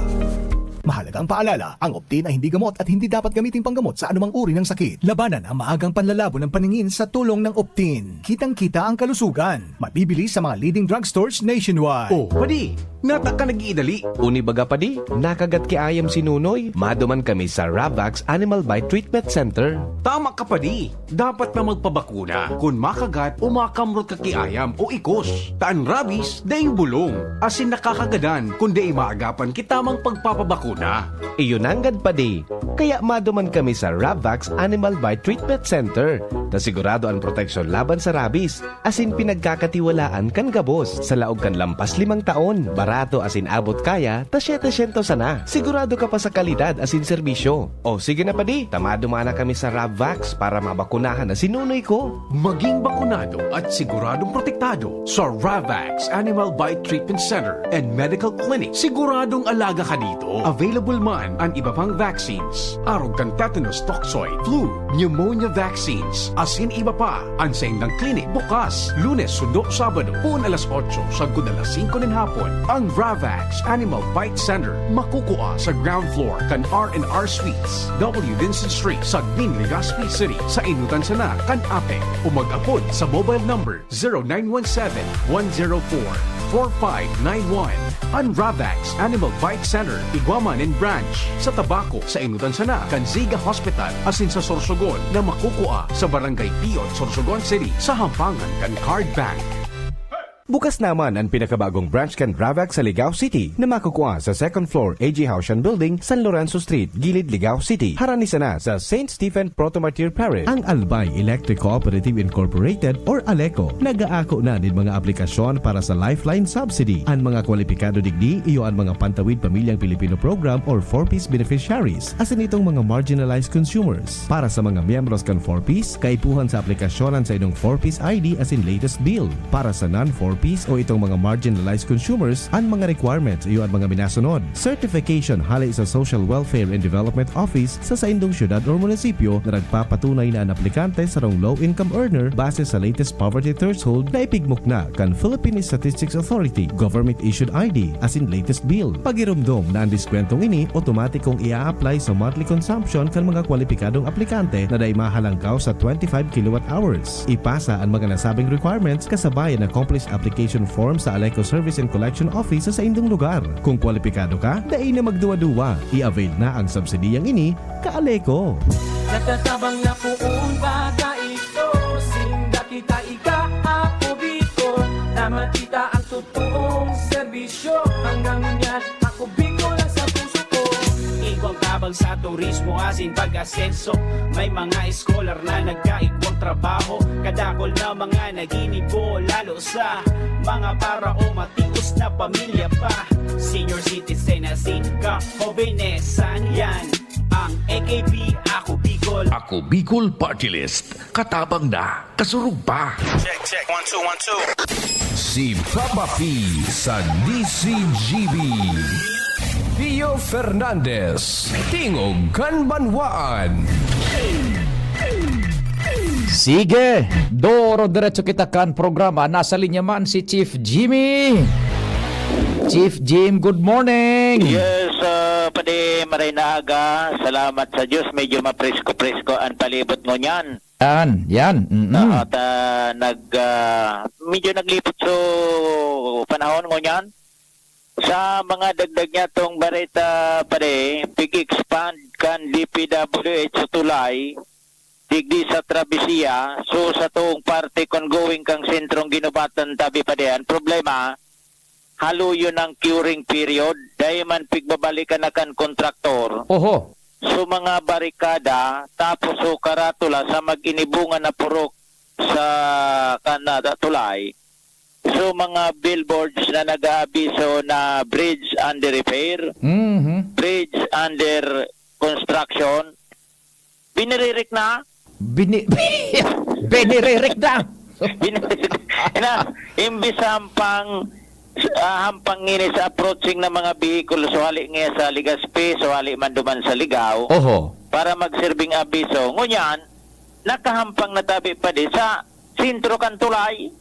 Mahalagang paalala, ang Optin ay hindi gamot at hindi dapat gamiting panggamot sa anumang uri ng sakit. Labanan ang maagang panlalabo ng paningin sa tulong ng Optin. Kitang-kita ang kalusugan. Mabibili sa mga leading drugstores nationwide. Oh, padi, nata ka nag-iidali. Uni baga, padi, nakagat ki ayam si Nunoy. Maduman kami sa Ravax Animal Bite Treatment Center. Tama ka, padi. Dapat na magpabakuna kun makagat o makamrot ka ki ayam o ikos. Ta an rabies, daing bulong, asin nakakagadan kun dai maagapan ki tamang pagpapabakuna. Iyo nanggad, padi. Kaya maduman kami sa Ravax Animal Bite Treatment Center, ta sigurado an proteksyon laban sa rabies, asin pinagkakatiwalaan kan gabos. Sa laog kan lampas limang taon, barato asin abot kaya ta setecientos sana. Sigurado ka pa sa kalidad asin serbisyo. O sige na, padi, ta maduman na kami sa Ravvax para mabakunahan na si Nunoy ko. Maging bakunado at siguradong protektado sa Ravax Animal Bite Treatment Center and Medical Clinic. Siguradong alaga ka dito. Available man an iba pang vaccines, arog kan tetanus toxoid, flu, pneumonia vaccines, asin iba pa. An saindang clinic bukas Lunes sundo Sabado, poon alas otso sagkod alas singko nin hapon. Ang Ravax Animal Bite Center makukua sa ground floor kan R and R Suites, W Vincent Street, Sagmin, Legazpi City, sa inutan sana kan APEC, o mag-apod sa mobile number zero nine one seven, one zero four, four five nine one. An Ravax Animal Bite Center, igwa man nin branch sa Tabaco, sa inutan sana kan Ziga Hospital, asin sa Sorsogon, na makukua sa Barangay Piot, Sorsogon City, sa hampangan kan Card Bank. Bukas naman an pinakabagong branch kan Ravax sa Ligao City, na makukua sa second floor, A G Haushan Building, San Lorenzo Street, Gilid, Ligao City. Harani sana sa Saint Stephen Proto-Martyr Parish. Ang Albay Electric Cooperative Incorporated or ALECO nag-aako na nin mga aplikasyon para sa Lifeline Subsidy. An mga kwalipikado digdi iyo an mga Pantawid Pamilyang Pilipino Program or four Ps beneficiaries, asin itong mga marginalized consumers. Para sa mga miyembros kan four Ps, kaipuhan sa aplikasyon an saindong four Ps I D asin latest bill. Para sa non-four Ps o itong mga marginalized consumers, an mga requirements iyo an mga minasunod. Certification hale sa Social Welfare and Development Office sa saindong syudad or munisipyo na nagpapatunay na an aplikante sarong low-income earner base sa latest poverty threshold na ipigmukna kan Philippine Statistics Authority, government-issued I D, asin latest bill. Pagiromdom na an diskwentong ini otomatikong i-a-apply sa monthly consumption kan mga kwalipikadong aplikante na dai mahalangkaw sa twenty-five kilowatt hours. Ipasa an mga nasabing requirements kasabay an accomplished application form sa ALECO Service and Collection Office sa saindong lugar. Kung kwalipikado ka, dai na magduwa-duwa. I-avail na ang subsidiyang ini, ka-ALECO. Natatabang na poon baga ito, sinda kita ika, Ako Bicol, na makita ang totoong serbisyo. Hanggang ngunyan, Ako Bicol ang sa puso ko. Igwang tabang sa turismo asin pag-asenso. May mga scholar na nagkaigwang trabaho. Kadakol na mga naginibo, lalo sa mga para o matios na pamilya pa. Senior citizen asin ka, hobenesan yan. Ang A K P, Ako Bicol. Ako Bicol Party List. Katabang na, kasurog pa. Check, check. One, two, one, two. Si Papa P sa D C G B. Pio Fernandez, Tingog kan Banwaan. Sige, doro diretso kita kan programa. Nasa linya man si Chief Jimmy. Chief Jim, good morning. Yes, ah, padi, maray na aga. Salamat sa Diyos, medyo mapresko-presko ang palibot ngunyan. Yan, yan. Mm-mm. Ah, at, ah, nag, ah, medyo naglipot so panahon ngunyan. Sa mga dagdag niya tong bareta, padi, pig-expand kan D P W H sa tulay, digdi sa Travesía, so sa toong parte kon going kang sentrong ginubatan tabi, padi, ang problema, haluyon ang curing period, dai man pigbabalikan na kan kontraktor. Oho. So, mga barikada, tapos so karatula sa mag-inibungan na purok sa kanada, tulay. So, mga billboards na nag-aabiso na bridge under repair, Mhm. bridge under construction, binirirek na. Bini-, binirirek na. Binirirek na. Ina, imbis hampang, ah, hampang ngini sa approaching ng mga bihikulo, so hali nga sa Legazpi, so hali man duman sa Ligao, Oho. para magsirbing abiso. Ngunyan, nakahampang na tabi, padi, sa sentro kan tulay.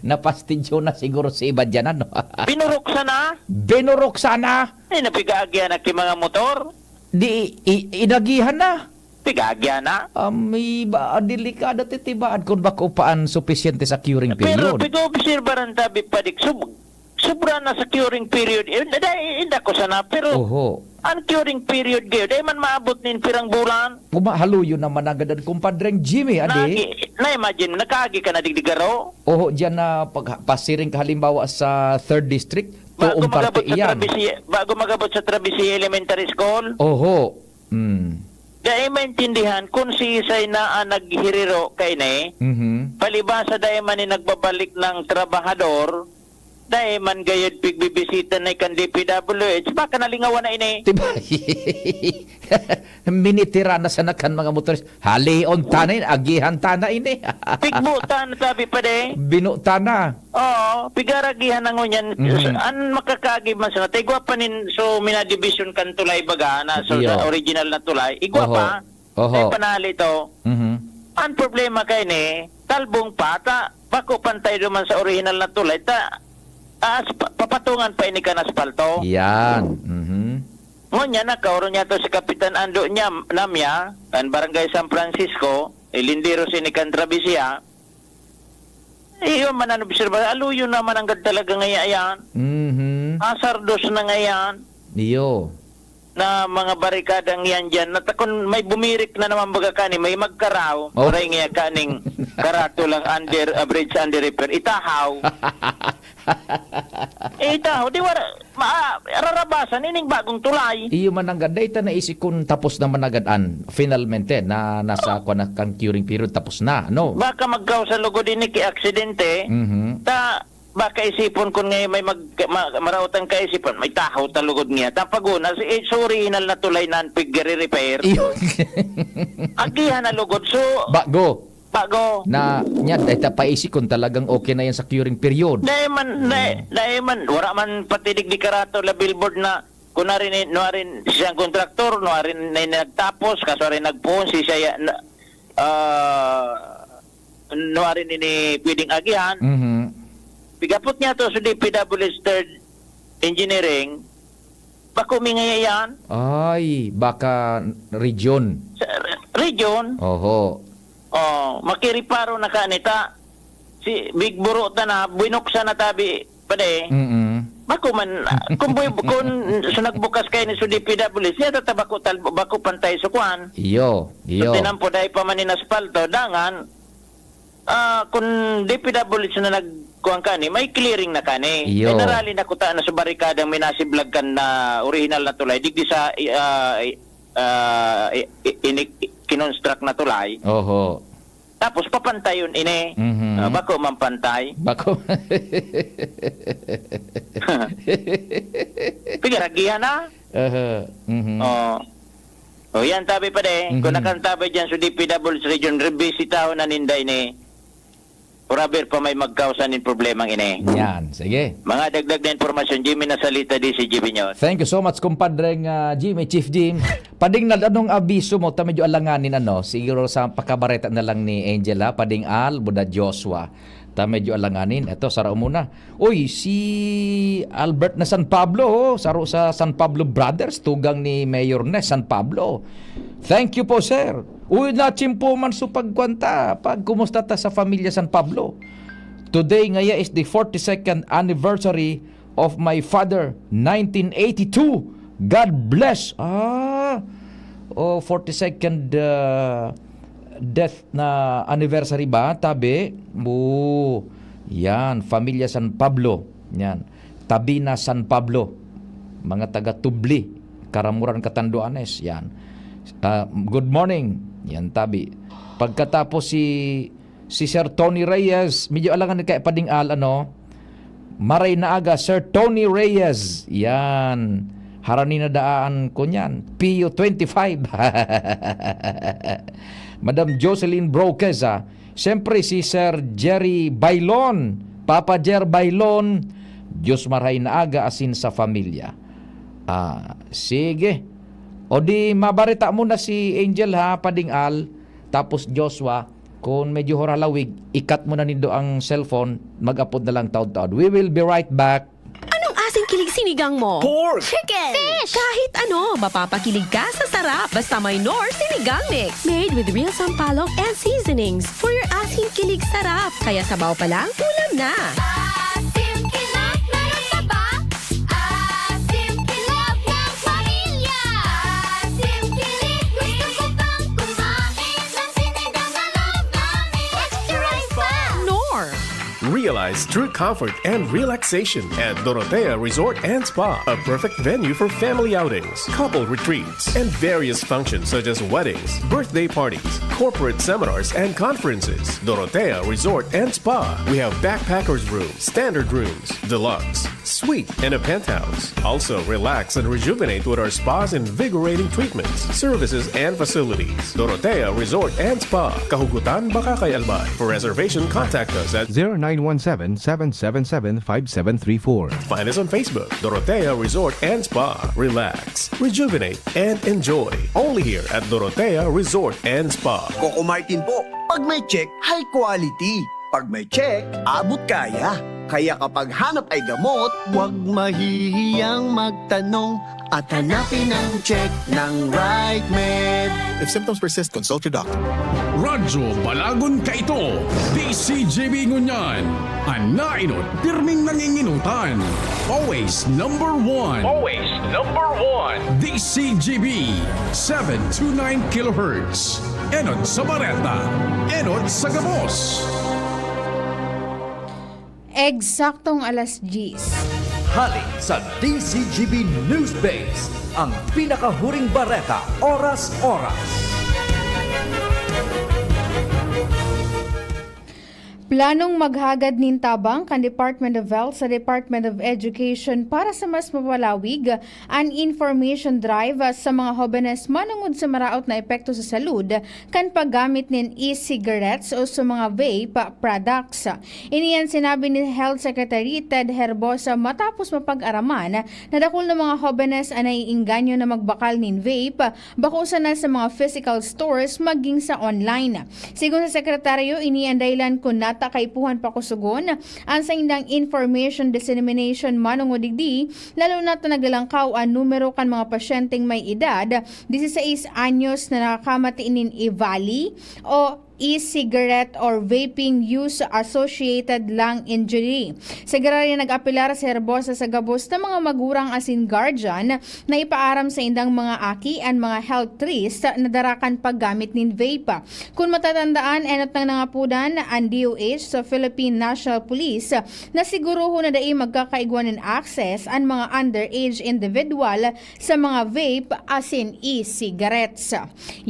Napastidyo na siguro si iba diyan, ano? Binurok sana? Binurok sana? Ay, napigaagyan na ki mga motor? Di, i-, inagihan na? Pigaagyan na? Ami, ba, delikado titibaad kung bako pa an supisyente sa curing Pero period. Pag-oobserbaran tabi, Padik, sub-, sobra na sa curing period. Eh, dai, inda ko sana, pero Oho. Ang curing period gayo, dai man maabot nin pirang bulan. Kumahaluyo naman agad ang kumpadreng Jimmy, adi? Nagi-, na-imagine mo, nakaagi ka na digdi garo? Oho, diyan na pag-, pasiring ka halimbawa sa third district, Bago tuong parte magabot sa iyan. Trabisi-, bago magabot sa Trabisi Elementary School? Oho. Hmm. Dai maintindihan kung siisay na ang naghiriro kaini. Mhm. Palibasa dai man ni nagbabalik ng trabahador, dai man gayod pigbibisita na kan D P W H. Baka nalingawan na ini. Diba? Minitira na sana kan mga motoris. Halion ta na ini, agihan ta na ini. Pigbutan na tabi pa de. Binutan na. Oo, pigaragihan na ngunyan. Mhm. An makakaagi man sana, ta igwa pa nin, so, minadibisyon kan tulay baga, na, so, Iyo. Sa original na tulay, igwa Oho. pa. Oho. Sa panali to. Mhm. Ang problema kaini, talbong pa, ta, bako pantay duman sa original na tulay, ta, as-, pa-, papatungan pa ini kan aspalto. Yan. Mhm. Ngunyan, nakaoro niya to si Kapitan Ando niya, Namya, kan Barangay San Francisco, ilindiros ini kan Travesya, Iyo man an obserba, aluyon naman ang gad talaga ngaya yan. Mhm. Asardos na ngayan Iyo. na mga barikadang yan dyan. Na ta-, kun may bumirik na naman baga kani, may magkaraw, Oh. maray ngaya kaning karato lang under, average under repair. Itahaw. Eh, itahaw, di wala, Ma-, rarabasan ining bagong tulay. Iyo man nanggad, dai ta naisip kun tapos na man nanggad an, finalmente, na nasa Oh. kwan na kan curing period, tapos na, no? Baka magkausa lugod ini ki aksidente. Mhm. Ta, baka isipon kun ngay may mag-, ma-, maraot ang kaisipan, may tahaw ta lugod niya. Ta paguna, si, eh, sa orihinal na tulay na an pigre-repair. Iyo. Agihan na lugod. So, Bago. Bago. Na, nya, dai ta paisi kun talagang okay na yan sa curing period. Dai man, dai, Hmm. dai man, wala man pati digdi karato la billboard na, kunwari ni, nuarin siyang kontraktor, nuarin na nagtapos, kaso rin nagpoon, si siya, ya-, na, ah, nuarin ini pwedeng agihan. Mhm. Pigapot niya to sa D P W H third Engineering, Bako mi ngaya yan. Ay, baka region. Sa re-, region. Oho. Oh, makiriparo na ka nita. Si Big Buro ta na, binuksan na tabi, pade. Mm-mm. Bako man, ah, kung boy-, kung sa nagbukas kayo ni sa D P W H, siya tata bako tal-, bako pantay sa kwan. Iyo, iyo. So, tinampo dahil pa man in aspalto, dangan, Ah, kun D P W H na nagkuhan kani, may clearing na kani. Iyo. Generally, nakuta na sa barikadang minasiblag kan na orihinal na tulay, digdi sa, i-, ah, i-, ah, i-, i-, ini-, kinonstruct na tulay. Oho. Tapos papantayon ini. Mhm. Ah, bako man pantay. Bako. Pigaragihan na. Aha. Mhm. Oh. O, yan, tabi pa de. Mhm. Kung nakantabi dyan sa D P W H region, rebisitahon na ninda ini. Forever pa may magkausa nin problemang ini. Yan, sige. Mga dagdag na impormasyon, Jimmy Nasalita, D C G B News. Thank you so much, kumpadreng, ah, Jimmy, Chief Jim. Pading na, anong abiso mo? Ta medyo alanganin, ano? Siguro sa pakabareta na lang ni Angel, ha? Pading Al, Buda Joshua. Ta medyo alanganin. Ito, sara muna. Uy, si Albert na San Pablo, oh, saro sa San Pablo Brothers, tugang ni Mayor Nes San Pablo. Thank you po, sir. Uy, nachimpo man so pagkwanta, pag kumusta ta sa Familia San Pablo. Today ngaya is the forty-second anniversary of my father, nineteen eighty-two. God bless. Ah, oh, forty-second, ah, death na anniversary ba? Tabi? Oo. Yan, Familia San Pablo. Yan. Tabina San Pablo. Mga taga Tubli. Karamuran, Catanduanes. Yan. Ah, good morning. Yan, tabi. Pagkatapos si, si Sir Tony Reyes, medyo alangan kay Pading Al, ano? Maray na aga, Sir Tony Reyes. Yan. Harani na daan ko niyan. P U twenty-five. Madam Jocelyn Broques, ah. Siyempre, si Sir Jerry Bailon. Papa Jer Bailon. Diyos maray na aga asin sa familia. Ah, sige. O di, mabareta mo na si Angel, ha, Pading Al. Tapos Joshua. Kung medyo huralawig, i-cut mo na nindo ang cellphone, mag-apod na lang taod-taod. We will be right back. Anong asing kilig sinigang mo? Pork! Chicken! Fish! Kahit ano, mapapakilig ka sa sarap. Basta may Knorr Sinigang Mix. Made with real sampalok and seasonings. For your asing kilig sarap. Kaya sabaw pa lang, ulam na. Asim kilig, meron pa ba? Asim kilig ng pamilya. Asim kilig, gusto ko pang kumain ng sinigang na love, Mami. Extra rice pa! Knorr! Realize true comfort and relaxation at Dorotea Resort and Spa, a perfect venue for family outings, couple retreats, and various functions such as weddings, birthday parties, corporate seminars, and conferences. Dorotea Resort and Spa. We have backpackers room, standard rooms, deluxe, suite, and a penthouse. Also, relax and rejuvenate with our spa's invigorating treatments, services, and facilities. Dorotea Resort and Spa, Kahugutan, Bacacay, Albay. For reservation, contact us at zero nine one seven, seven seven seven, five seven three four. Find us on Facebook, Dorotea Resort and Spa. Relax, rejuvenate, and enjoy. Only here at Dorotea Resort and Spa. Coco Martin po, pag may check, high quality. Pag may check, abot kaya. Kaya kapag hanap ay gamot, huwag mahihiyang magtanong at hanapin ang check ng RightMed. If symptoms persist, consult your doctor. Radyo Balagon kaito, D C G B ngunyan. An naenot, pirming nanginginutan. Always number one. Always number one. D C G B, seven two nine kilohertz. Enot sa bareta, enot sa gabos. Eksaktong alas diyes. Hali sa D C G B News Base, ang pinakahuring bareta, oras-oras. Planong maghagad nin tabang kan Department of Health sa Department of Education para sa mas mapalawig an information drive sa mga hobenes manongod sa maraot na epekto sa salud kan paggamit nin e-cigarettes o sa mga vape products. Ini an sinabi ni Health Secretary Ted Herbosa matapos mapag-araman na dakul na mga hobenes an naiengganyo na magbakal nin vape, bako sana sa mga physical stores maging sa online. Sigon sa sekretaryo, ini an dahilan kun nata kaipuhan pakusogon an saindang information dissemination manongod digdi, lalo na ta naglalangkaw an numero kan mga pasyenteng may edad dieciséis anyos na nakakamati nin EVALI o e-cigarette or vaping use-associated lung injury. Sekretaryong nag-apelar si Herbosa sa gabos na mga magurang asin guardian na ipaaram sa indang mga aki an mga health risk na dara kan paggamit nin vape. Kun matatandaan, enot nang nangapodan an D O H sa Philippine National Police na sigurohon na dai magkakaigwa nin access an mga underage individual sa mga vape asin e-cigarettes.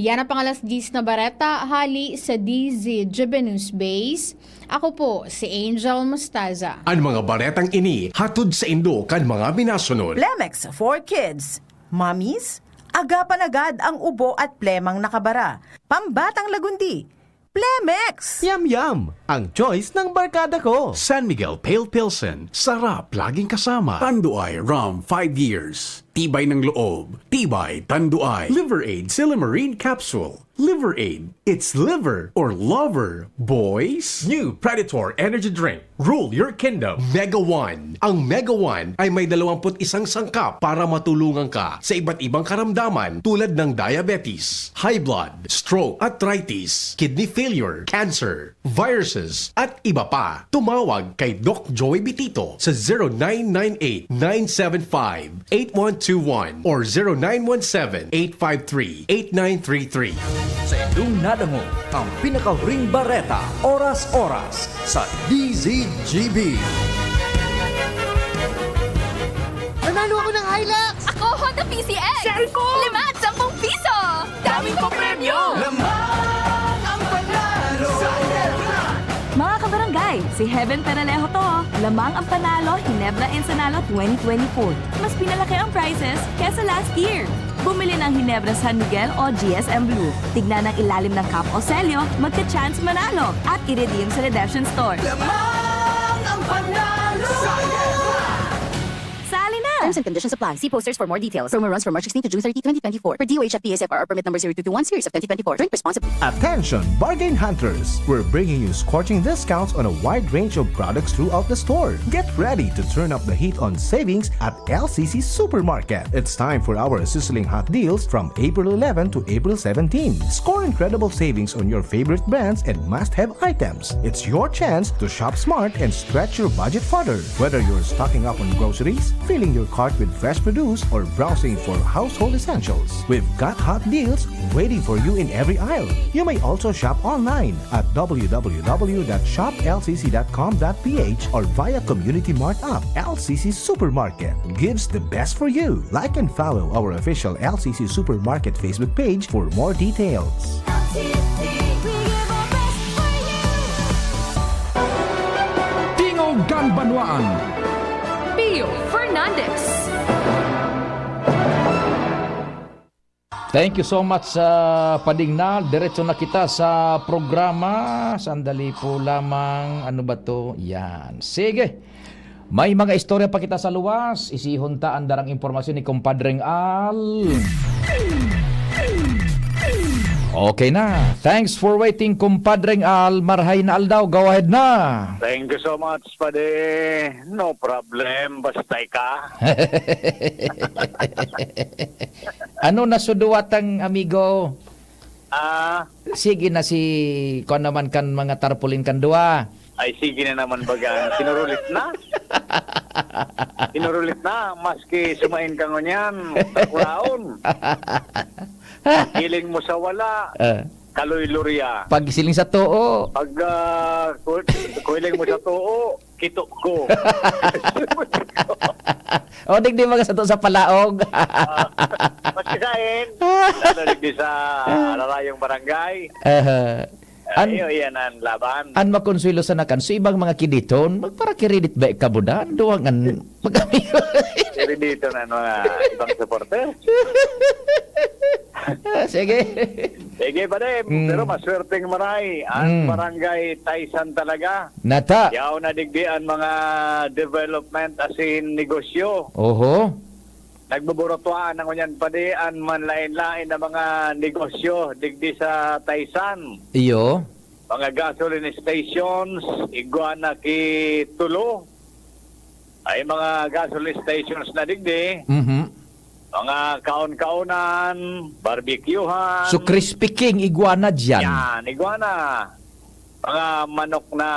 Yan ang pangalas diyes na bareta hali sa D Z G B News Base. Ako po si Angel Mostaza. An mga baretang ini hatod saindo kan mga minasunod. Plemex for Kids. Mommies, agapan agad ang ubo at plemang nakabara. Pambatang lagundi, Plemex! Yum, yum! Ang choice ng barkada ko. San Miguel Pale Pilsen. Sarap laging kasama. Tanduay Rum, five years. Tibay ng loob. Tibay, Tanduay. Liver Aid Silymarin Capsule. Liver Aid. It's liver or lover, boys. New Predator Energy Drink. Rule your kingdom. Mega One. Ang Mega One ay may dalawampu't isang sangkap para matulungan ka sa iba't ibang karamdaman tulad ng diabetes, high blood, stroke, arthritis, kidney failure, cancer, viruses, at iba pa. Tumawag kay Doc Joey Bitito sa zero nine nine eight, nine seven five, eight one two one or zero nine one seven, eight five three, eight nine three three. Sa indong nadangog ang pinakahuring bareta, oras-oras, sa D Z G B. Nanalo ako ng Hilux! Ako, Honda P C X! Siya rin ko! Lima at sampung piso! Daming papremyo! Lamang ang panalo! Mga kabarangay, si Heaven Peralejo to. Lamang ang panalo, Ginebra Ensanalo twenty twenty-four. Mas pinalaki ang prizes kesa last year. Bumili ng Ginebra San Miguel o G S M Blue. Tignan ang ilalim ng cap o selyo, magka-chance manalo at i-redeem sa redemption store. Lamang ang panalo! Sali na! Terms and conditions apply. See posters for more details. Promo runs from March sixteen to June thirty, twenty twenty-four. Per D O H F P S F R R permit number zero two two one series of twenty twenty-four. Drink responsibly. Attention, bargain hunters! We're bringing you scorching discounts on a wide range of products throughout the store. Get ready to turn up the heat on savings at L C C Supermarket. It's time for our sizzling hot deals from April eleven to April seventeen. Score incredible savings on your favorite brands and must-have items. It's your chance to shop smart and stretch your budget further. Whether you're stocking up on groceries, filling your cart with fresh produce, or browsing for household essentials, we've got hot deals waiting for you in every aisle. You may also shop online at w w w dot shop l c c dot com dot p h or via Community Mart app. L C C Supermarket gives the best for you. Like and follow our official L C C Supermarket Facebook page for more details. Tingog kan Banwaan. Pio Fernandez. Thank you so much sa Pading Nal. Diretso na kita sa programa. Sandali po lamang. Ano ba to? Yan. Sige. May mga istorya pa kita sa luwas. Isihon ta ang darang impormasyon ni Kumpadreng Al. Okay na. Thanks for waiting, Kumpadreng Al. Marhay na aldaw. Go ahead na. Thank you so much, Padi. No problem. Basta ika. Ano na suduwatang amigo? Ah, Sige na si kuan naman kan mga tarpaulin kan duwa. ay sige na naman baga. Sinurulit na. Sinurulit na. Maski sumain ka ngunyan. Takulaon. Hiling mo sa wala. Ah, Kaloy lurya. pag siling sa too. Pag ah, ku- kuhiling mo sa too, kitok ko. O, digdi mga sa to sa palaog. Ah, Maski sain, lalo digdi sa Ararayong Barangay. Aha. An, Ay, iyan ang laban. an makonsuelo sana kan so ibang mga kiditon, magparakiridit ba kabudan? Duwang an magamigo. Pero dito na mga ibang supporter. Ah, sige. Sige pa rin, Mm. pero maswerteng maray. Ang Mm. barangay Taysan talaga. Nata. Yaw na digdi ang mga development as in negosyo. Oho. Nagbuburutuan na ngunyan pa di ang manlain-lain na mga negosyo digdi sa Taysan. Iyo. Mga gasoline stations, igwa na ki tulo. Ay mga gasoline stations na digdi. Mhm. Mga kaon-kaonan, barbecuehan. So Crispy King, iguana dyan. Yan, iguana. Mga manok na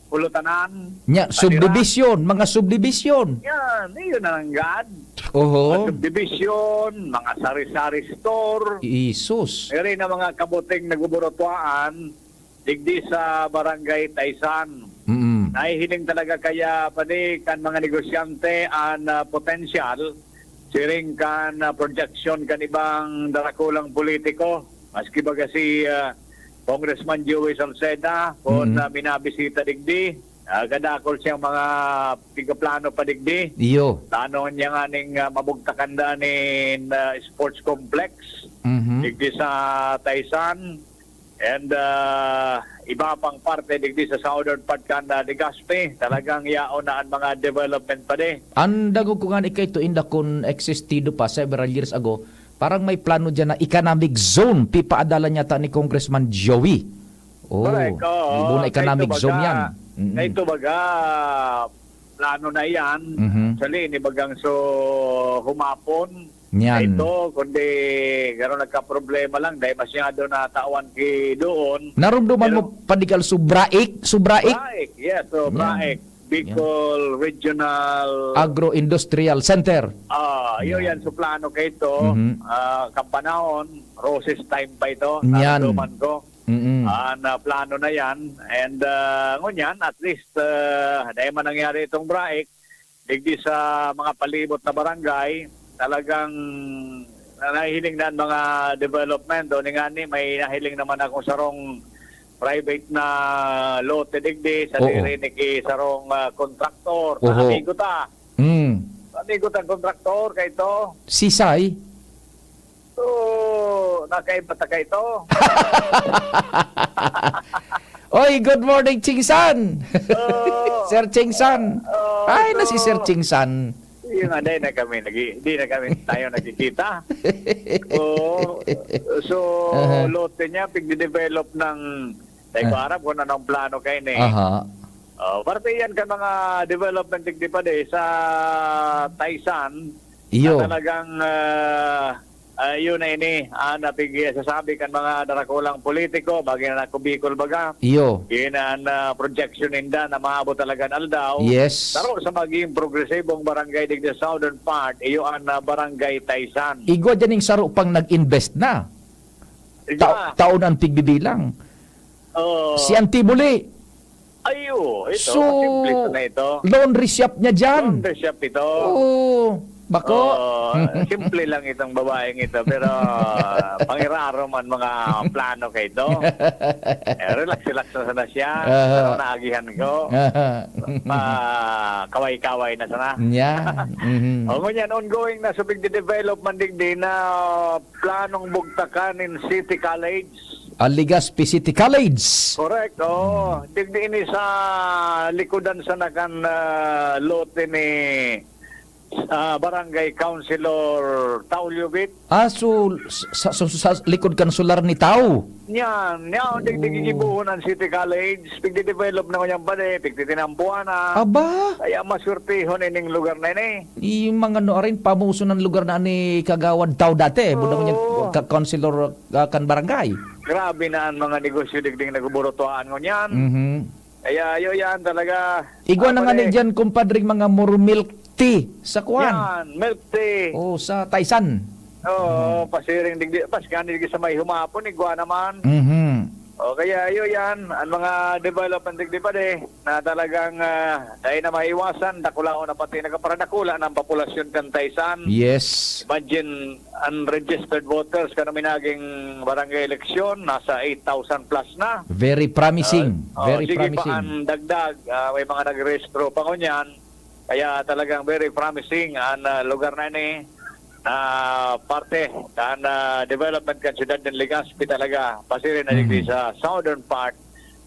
pulutanan. Nya, Patira. Subdivision, mga subdivision. Yan, iyon ang gad. Oho. Mga subdivision, mga sari-sari store. Isus. Meron na mga kabuting nagbuburutuaan digdi sa Barangay Taysan. Mm. Nahihiling talaga kaya pati kan mga negosyante ang ah, potensyal siring kan ah, projection kan ibang darakulang politiko. Maski baga si ah, Congressman Joey Salceda, kung Mm. ah, minabisita digdi, ah, kadakol siyang mga pigaplano pa digdi. Iyo. Plano niya nga ning ah, mabugtakan da nin ah, sports complex Mhm. digdi sa Taysan. And ah, iba pang parte digdi sa southern part kan ah, Legazpi. Talagang yaon na ang mga development pa di. Ang dangog ko nga ni kaito inda kun existido pa several years ago, parang may plano dyan na economic zone, pipaadalan yata ni Congressman Joey. Oh, Correct, oo. Ibo na economic Kaito zone baga, yan. Mm-mm. Kaito baga, plano na yan. Mhm. Actually, ini bagang so humapon. Yan. Ito, kundi gano'n nagka-problema lang dahil masyado na tawan ki doon. Narumduman Pero- mo, Padigal, Subraik? Subraik? Braik, yes. So, Yan. Braik, Bicol Regional Agro-Industrial Center. Ah, yun Yan. yan. So, plano kaito, Mhm. ah, kampanahon, roses time pa ito, Yan. naramdaman ko. Mm-mm. Ah, na plano na yan. And ah, ngunyan, at least, ah, dahil man nangyari itong Braik, digdi sa mga palibot na barangay, talagang nahihiling na ang mga development. O nga ni, may nahiling naman akong sarong private na lote digdi sa Oo. diri ni ki sarong ah, kontraktor. Oho. Amigo ta. Mm. Amigo tang kontraktor, kaito. Sisay? So, nakaiba ta kaito. Oy, good morning, Chingsan! Oo. Sir Chingsan! Oo, Ay, na si so- Sir Chingsan. Yung anday na kami, nag-i-, di na kami tayo nagkikita. Oo. So, Aha. lote niya, pigde-develop ng, dahil ko Ah. aram kung anong plano kayo ni. Aha. Oh, parte yan ka mga development, digdi pa de, sa Taisan, Iyo. na talagang, ah, ah, yun na ini, ah, na pig-, sasabi kan mga darakulang politiko, bagi na nako Bicol baga. Iyo. Yun ang, ah, projection ninda na maabot talaga an aldaw. Yes. Taro sa maging progresibong barangay digdi sa southern part, iyo ang, ah, barangay Taisan. Igwa dyan yung saro pang nag-invest na. Igwa. Ta-, taon ang pigbibilang. Oo. Si Auntie Buli. Ay, oo. Ito, So, simple ito na ito. laundry shop niya dyan. Laundry shop ito. Oo. Bako? Oo, simple lang itong babaeng ito, pero, ah, pangirarom ang mga plano kay ito. Eh, relax, relax na sana siya. Aha. Ano naagihan ko? Aha. Pa, kaway-kaway na sana. Yan. Mhm. O, ngunyan, ongoing na sa pigde-develop man digdi na planong bugtakan in City College. Ang Legazpi City College. Correct, oo. Digdi ini sa likodan sana kan, ah, lote ni, ah, Barangay Councilor Taulio Bit. Ah, so, sa, sa, sa likod kan solar ni Tao? Yan, yan, digdi Hmm. gigibuhon ang City College. Pigde-develop na ngunyan ba, eh? Pigtitinampuan na. Aba? Kaya maswertehon ining lugar na ini. Yung mga ano, arin, pamuso ng lugar na ni Kagawad Tao dati. Buda ngunyan, Oo. ka-, councilor, ah, kan barangay. Grabe na ang mga negosyo digding nagbuburutuan ngunyan. Mhm. Kaya, yo, yan talaga. Igwa Ah, na nga pare. ni dyan, kumpadre, mga more milk tea sa kuwan. Yan, milk tea. Oh, sa Taisan. Oo, Mhm. pasiring digdi, pas gani digdi sa may humapon, igwa naman. Mhm. O, kaya, yo, yan, ang mga development digdi pa de, na talagang, ah, dahil na maiwasan, dakulaon na pati nagpaparadakula na ang populasyon kan Taisan. Yes. Imagine, unregistered voters kan minaging barangay eleksyon, nasa eight thousand plus na. Very promising. Ah, oh, Very sige pa promising. ang dagdag, ah, may mga nagrehistro pa ngunyan. Kaya talagang very promising ang, ah, lugar na ini na parte kan, ah, development kan siyudad ng Legazpi talaga. Pasirin na digdi Mhm. sa southern part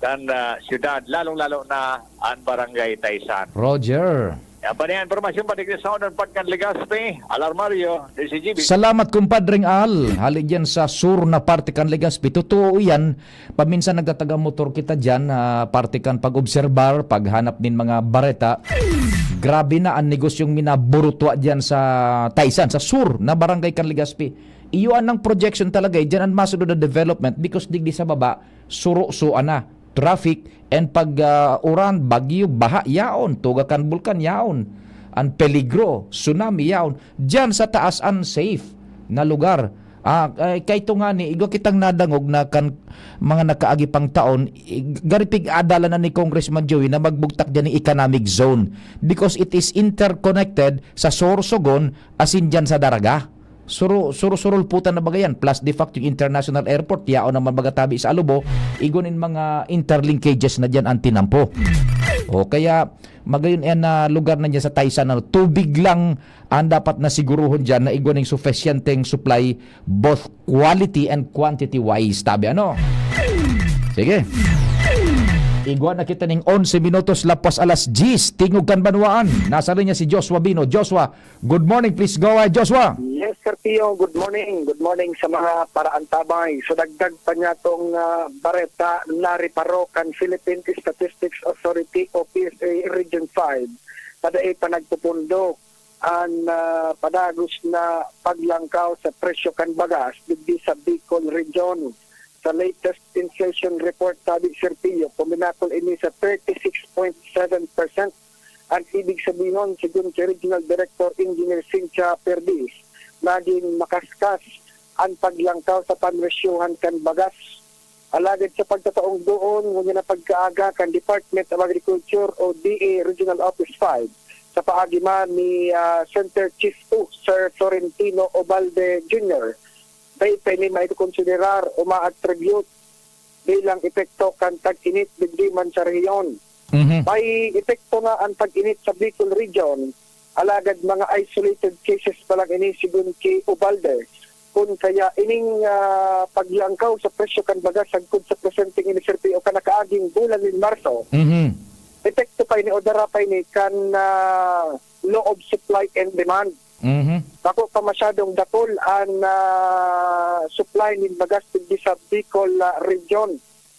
kan, ah, siyudad, lalong-lalo na ang Barangay Taisan. Roger. Yan pa na yan, impormasyon pa digdi sa southern part kan Legazpi. Alarmario, D C G B. Salamat, kumpadreng Al. Hali dyan sa sur na parte kan Legazpi. Totoo yan. Paminsan nagtataga motor kita dyan, ah, parte kan pag-obserbar, paghanap nin mga bareta. Grabe na ang negosyong minaburutua dyan sa Taisan, sa sur na barangay kan Legazpi. Iyo anang projection talaga, eh. Dyan ang masunod na development because digdi sa baba, suruso ana. Traffic and pag, ah, uran, bagyo, baha, yaon. Tuga kan bulkan, yaon. Ang peligro, tsunami, yaon. Diyan sa taas, unsafe na lugar. Ah, eh, kay ito nga ni, igwa kitang nadangog na kan mga nakaagi pang taon, i-, garipig adala na ni Congressman Joey na magbugtak diyan ni economic zone because it is interconnected sa Sorsogon asin diyan sa Daraga. Suru-, suru-surulputan na baga yan. Plus, de facto, yung international airport, yaon naman baga tabi sa Alubo, igwa nin mga interlinkages na diyan ang tinampo. O kaya, magayon yan na lugar na diyan sa Taisan na tubig lang ang dapat na siguruhon diyan na igwa ning sufficient-eng supply, both quality and quantity wise, tabi ano? Sige. Igwa na kita ning onse minutos lapas alas diyes, Tingog kan Banwaan. Nasa linya si Joshua Bino. Joshua, good morning. Please go ahead, Joshua. Yes, Sir Pio. Good morning. Good morning sa mga paraantabay. So, dagdag pa niya tong, ah, bareta na riparo kan Philippine Statistics Authority o P S A Region five na dai pa nagpupundo an, ah, padagos na paglangkaw sa presyo kan bagas digdi sa Bicol Region. Sa latest inflation report, sabi, Sir Pio, puminakol ini sa thirty-six point seven percent. Ang ibig sabihon, sigon si Regional Director Engineer Cynthia Perdiz, naging makaskas ang paglangkaw sa panresyohan kan bagas. Alagad sa pagtataong doon, ngunyan na pagkaaga kan Department of Agriculture o D A Regional Office five, sa paagi man ni, ah, Center Chief two, Sir Florentino Obalde Junior, dai pa ini maikokonsiderar o ma-attribute bilang epekto kan tag-init digdi man sa rehiyon. Mhm. May epekto nga ang tag-init sa Bicol Region, alagad mga isolated cases pa lang ini, sigon ki Ubalde. Kun kaya ining, ah, paglangkaw sa presyo kan bagas sagkod sa presenteng ini, Sir Pio, kan nakaaging bulan nin Marso, Mhm. epekto pa ini o dara pa ini kan, ah, law of supply and demand. Mhm. Bako pa masyadong dakul an, ah, supply nin bagas digdi sa Bicol, ah, region.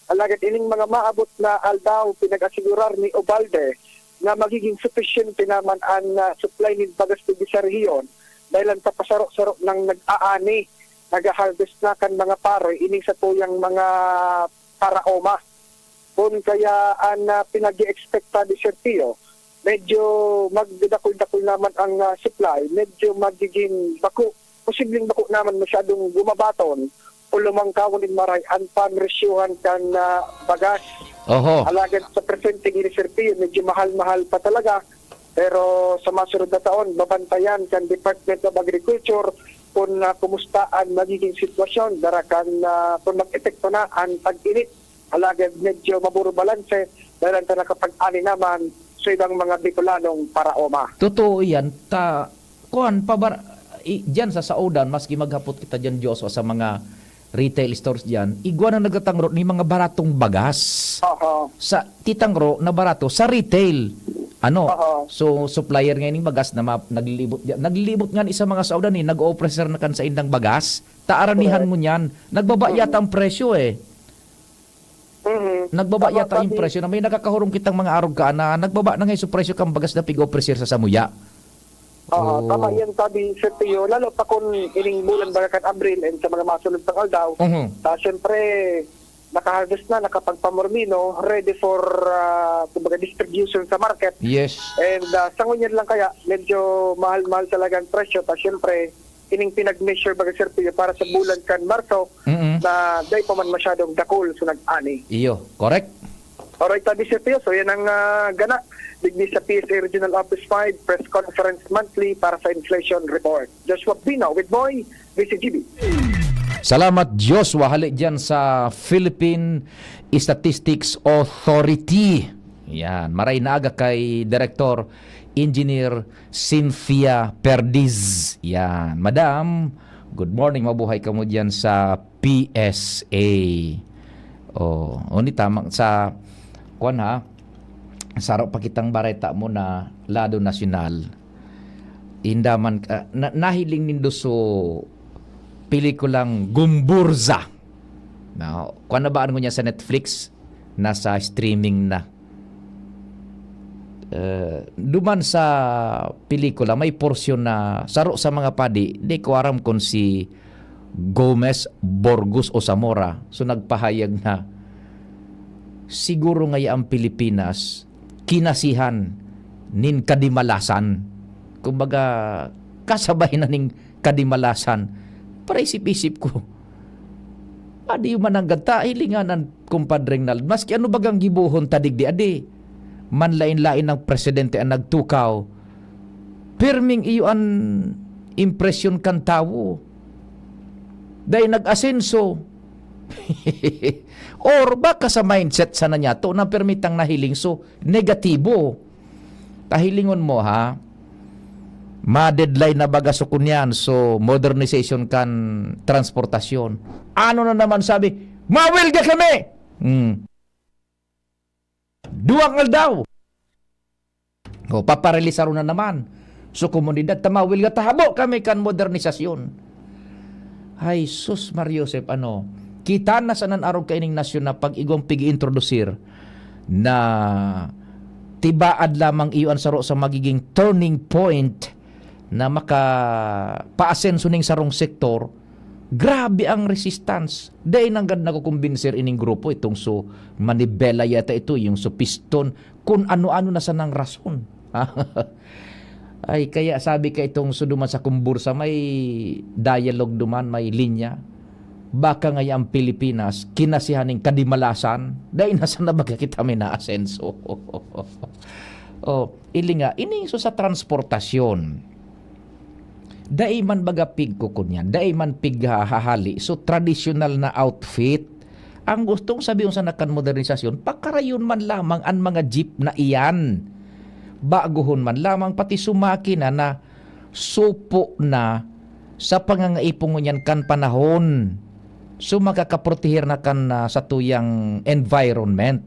Alagad ining mga maabot na aldaw, pinag-asigurar ni Ubalde na magiging supisyente naman an, ah, supply nin bagas digdi sa rehiyon dahil ang tapasaro-saro nang nag-aani, nagha-harvest na kan mga pare, ining satuyang mga paraoma. Kun kaya an, ah, pinag-i-expect ta, Sir Pio, medyo magdadakul-dakul naman ang, ah, supply, medyo magiging bako, posibleng bako naman masyadong gumabaton o lumangkawon nin maray an pamresyuhan kan, ah, bagas. Oho. Alagad sa presente gini, Sir Pio, medyo mahal-mahal pa talaga. Pero sa masunod na taon, babantayan kan Department of Agriculture kun, ah, kumusta an magiging sitwasyon, dara kan, ah, kun mag-epekto na an tag-init. Alagad medyo maburbalanse dahil ta nakapag-ani naman sa ibang mga Bicolanong paraoma. Totoo yan. Ta, kuwan, pabar-, i-, diyan sa saodan, maski maghapot kita diyan, Joshua, sa mga retail stores diyan, igwa na nagtatangro ni mga baratong bagas. Oho. Sa titangro na barato sa retail. Ano? Oho. So, supplier nga ining bagas na ma-, naglilibot diyan. Naglilibot nga ni sa mga saodan eh, nag-o-offer na kan saindang bagas. Taaranihan Correct. mo niyan. Nagbaba Mhm. yata ang presyo eh. Mhm. Nagbaba Tama, yata yung sabi presyo na may nakakahurong kitang mga arog ka na nagbaba na nga yung presyo kang bagas na pig-offer sa samuya. Oo, Oh. tama yan, sabi Sir Pio. Lalo pa kung ining bulan baga kan Abril and sa mga masunod pang aldaw, Mhm. ta siyempre, naka-harvest na, nakapagpamormino, ready for, ah, kumbaga, distribution sa market. Yes. And, ah, sa ngunyan lang kaya, medyo mahal-mahal talaga ang presyo. Ta siyempre, ining pinag-measure baga, Sir Pio, para sa bulan kan Marso, Mm-mm. na dai pa man masyadong dakul sa nag-ani. Iyo, correct. Alright, sabi, Sir Pio. So, yan ang, ah, gana digdi sa P S A Regional Office five Press Conference Monthly para sa Inflation Report. Joshua Bino with Boy, V C G B. Salamat, Joshua. Hali dyan sa Philippine Statistics Authority. Yan. Maray na aga kay Director Engineer Cynthia Perdiz. Yan. Madam, good morning. Mabuhay kamo dyan sa P S A. Oh, o ni tamang sa, kwan ha, saro pa kitang bareta mo na lado nasyonal. Inda man, ah, na-, nahiling nindo so pelikulang Gumburza. Na, kwan na ba ano niya sa Netflix? Nasa streaming na. Eh, duman sa pelikula, may porsyon na saro sa mga padi, di ko aram kung si Gomez, Burgos o Zamora. So, nagpahayag na, siguro ngaya ang Pilipinas, kinasihan nin kadimalasan. Kumbaga, kasabay na ning kadimalasan. Paraisip-isip ko, adi man ang gata, hilingan ang kumpadreng nal-, maski ano bagang gibohon ta digdi, adi. Manlain-lain ng presidente ang nagtukaw. Pirming iyo an impresyon kan tawo. Dai nag-asenso. Or baka sa mindset sana niyato na pirmi tang nahiling so negatibo. Kahilingon mo, ha? Ma-deadline na baga so kunyan, so modernization kan transportasyon. Ano na naman sabi? Mawilga kami! Hmm. Duwang aldaw! O, paparalisaro na naman. So, komunidad, ta mawilga, ta habo kami kan modernisasyon. Ay, sus, Mar Joseph, ano, kita na sa nan arog kaining nasyon na pag-igwang pig-iintrodusir na tibaad lamang iyo an saro sa magiging turning point na makapaasenso ning sarong sektor, grabe ang resistance. Dai nanggad nakukumbinser ining grupo, itong so manibela yata ito, yung so piston, kung ano-ano na sanang rason. Ay, kaya sabi ka itong so duman sa Kumbursa, may dialogue duman, may linya. Baka ngaya ang Pilipinas, kinasihan ning kadimalasan, dai na sana baga kita may naasenso. Oh, ili nga, ining so sa transportasyon. Dai man baga pig kukunyan, dai man pig ha-, hahali. So, tradisyonal na outfit. Ang gustong sabihon sana kan modernisasyon, pakarayon man lamang an mga jeep na iyan. Baguhon man lamang pati so makina na supo na sa pangangaipon ngunyan kan panahon. So, makakaproteher na kan, ah, satuyang environment.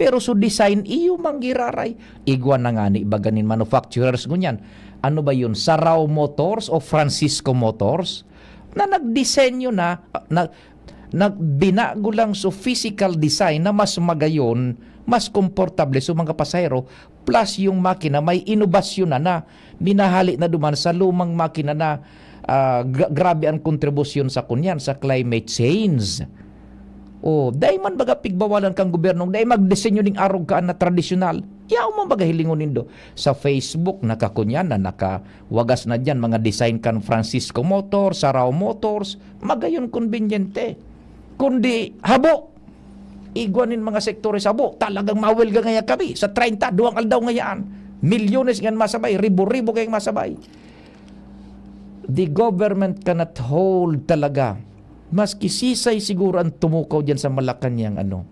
Pero so design, iyo man giraray. Igwa na ngani baga nin manufacturers ngunyan. Ano ba yun? Sarao Motors o Francisco Motors? Na nagdisenyo na, na, nagbinago lang so physical design na mas magayon, mas komportable sa mga pasahero, plus yung makina may inobasyon na na. Minahali na duman sa lumang makina na, ah, gra- grabe ang kontribusyon sa kunyan, sa climate change. Oh, dai man baga pigbawalan kan gobyerno, dai magdisenyo ning arog kaan na tradisyonal. Yaw man baga hilingon nindo. Sa Facebook, nakakunyan na nakawagas na diyan, mga design kan Francisco Motor, Sarao Motors, magayon konbinyente. Kundi habo, igwa nin mga sektores habo, talagang mawelga ngaya kami sa treinta, duwang aldaw ngayaan. Milyones ngan masabay, ribo-ribo kayang masabay. The government cannot hold talaga. Maski sisay siguro ang tumukaw diyan sa Malacañang, ano,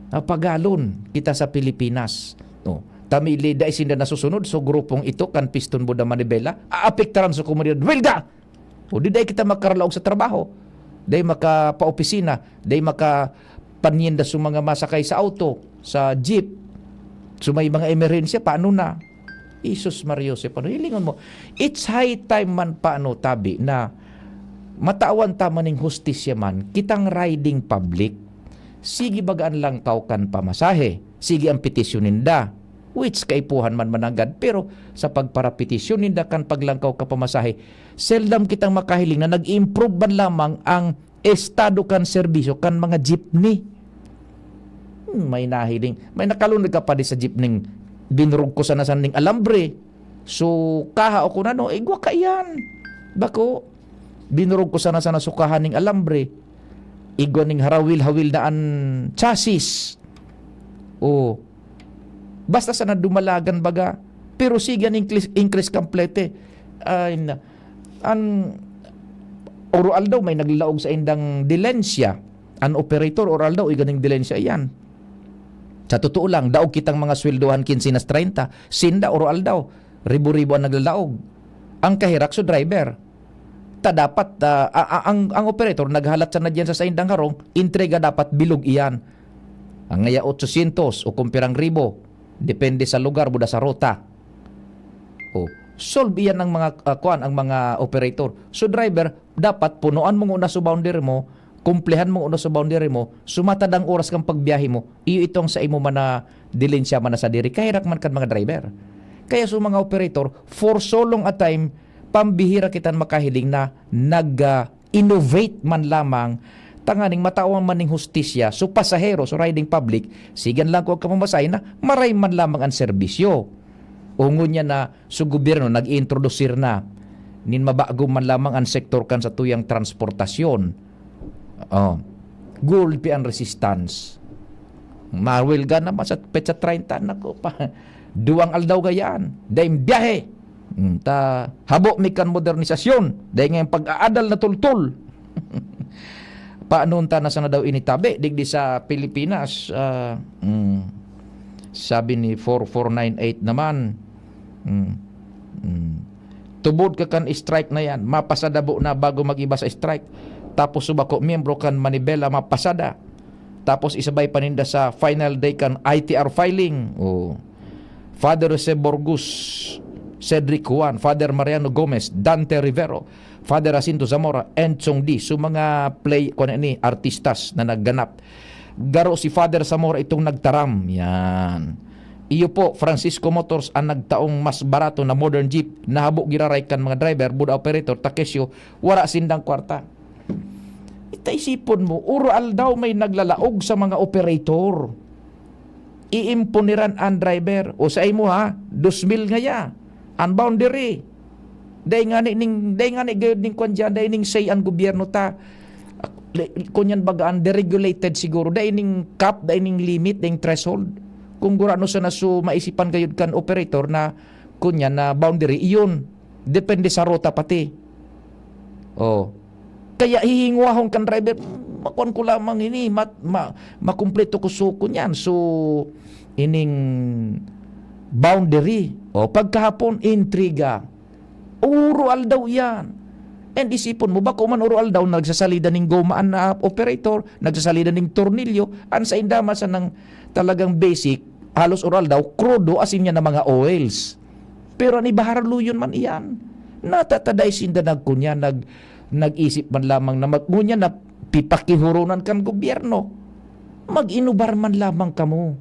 ah, pagalon kita sa Pilipinas. No. Tamili, dai sinda nasusunod, so grupong ito kan Piston Buda Manibela, aapektaran sa komunidad. Welga! O di dai kita makaralaog sa trabaho. Dai makapaopisina, dai makapanyenda sa mga masakay sa auto, sa jeep. So may mga emerhensya, paano na? Jesus Maria Joseph, ano? Hilingon mo, it's high time man pa, ano, tabi, na matawan ta man ning hustisya man, kitang riding public. Sige baga an langkaw kan pamasahe, sige ang petisyon ninda, which kaipuhan man mananggad, pero sa pagparapetisyon ninda kan paglangkaw kan pamasahe, seldom kitang makahiling na nag-improve man lamang ang estado kan serbisyo kan mga jeepney. Hmm, may nahiling, may nakalunod ka pa di sa jeepney, binurog ko sana sana ning alambre, so kaha o kun ano, igwa ka iyan. Bako, binurog ko sana sana sukahan ning alambre, igwa ning harawil-hawil na an chassis. Oh. Basta sana dumalagan baga. Pero sige an increase, increase complete. Ay, na, an oro aldaw may naglalaog sa indang dilensya. An operator, oro aldaw, iganing dilensya iyan. Sa totoo lang, daog kitang mga sweldohan kinse nas treinta. Sinda, oro aldaw, ribo-ribo ang naglalaog. Ang kaherak so driver. Ta dapat, ah, a- a- ang, ang operator naghalat sana diyan sa saindang harong, entrega dapat bilog iyan. Ang ngaya otsosyentos o kung pirang ribo, depende sa lugar, buda sa ruta. O, solve iyan ang mga, ah, kuan, ang mga operator. So driver, dapat punoan mo nguna sa boundary mo, kumplehan mo nguna sa boundary mo, sumatad ang oras kang pagbiyahe mo, iyo itong sa imo man na dilensya man na sa diri, kaherak man kan mga driver. Kaya sa mga operator, for so long a time, pambihira kitang makahiling na nag, ah, innovate man lamang tanganing matawan man ning hustisya, so pasahero, so riding public, sigan lang ko ang kapamasahe na maray man lamang ang serbisyo. O ngunyan na so gobyerno nag-iintrodusir na nin mabago man lamang ang sektor kan sa tuyang transportasyon. Oh, gulpi ang resistance. Mawelga naman sa petsa treinta, nako pa. Duwang aldaw gayan, daing biyahe. Hmm, ta habo mi kan modernisasyon, dai ngayang pag-aadal na tultol. Paano ta na sana daw initabi digdi sa Pilipinas? Ah, mm, sabi ni four four nine eight naman, mm, mm, tubod ka kan strike na yan, mapasada bo na bago mag-iba sa strike. Tapos subako miyembro kan Manibela, mapasada. Tapos isabay pa ninda sa final day kan I T R filing. Oh. Father Jose Borgus, Cedric Juan, Father Mariano Gomez, Dante Rivero, Father Jacinto Zamora, and Chong D. So, mga play, kung ano ni, artistas na nagganap. Garo si Father Zamora itong nagtaram. Yan. Iyo po, Francisco Motors ang nagtaong mas barato na modern jeep na habo giraray kan mga driver, buda operator, Takesyo, wara sindang kwarta. Ita isipon mo, uro aldaw may naglalaog sa mga operator. Iimponiran an driver. O sa imo ha, dos mil ngaya an boundary. Dai ngani ning, dai ngani gayud ning kwan diyan, dai ning say an gobyerno ta. Kunyan baga an deregulated siguro, dai ning cap, dai ning limit, dai ning threshold. Kung gurano sana so maisipan gayud kan operator na kunyan na boundary, iyon. Depende sa ruta pati. Oh. Kaya hihingwahon kan driver, "Makuan ko lamang ini, mat-, ma-, makumpleto ko suko niyan." So, ining boundary. O, pagkahapon, intriga. Uro aldaw yan. And isipon mo, bako man oro-aldaw nagsasalida ning gomaan na operator, nagsasalida ning tornilyo, an sainda man sanang talagang basic, halos oro-aldaw, krudo, asin niya na mga oils. Pero an iba haluyon man iyan. Natataday sinda nagkunya, nag-, nag-isip man lamang na mag-, ngunyan na pipakihuronan kan gobyerno. Mag-inubar man lamang kamo.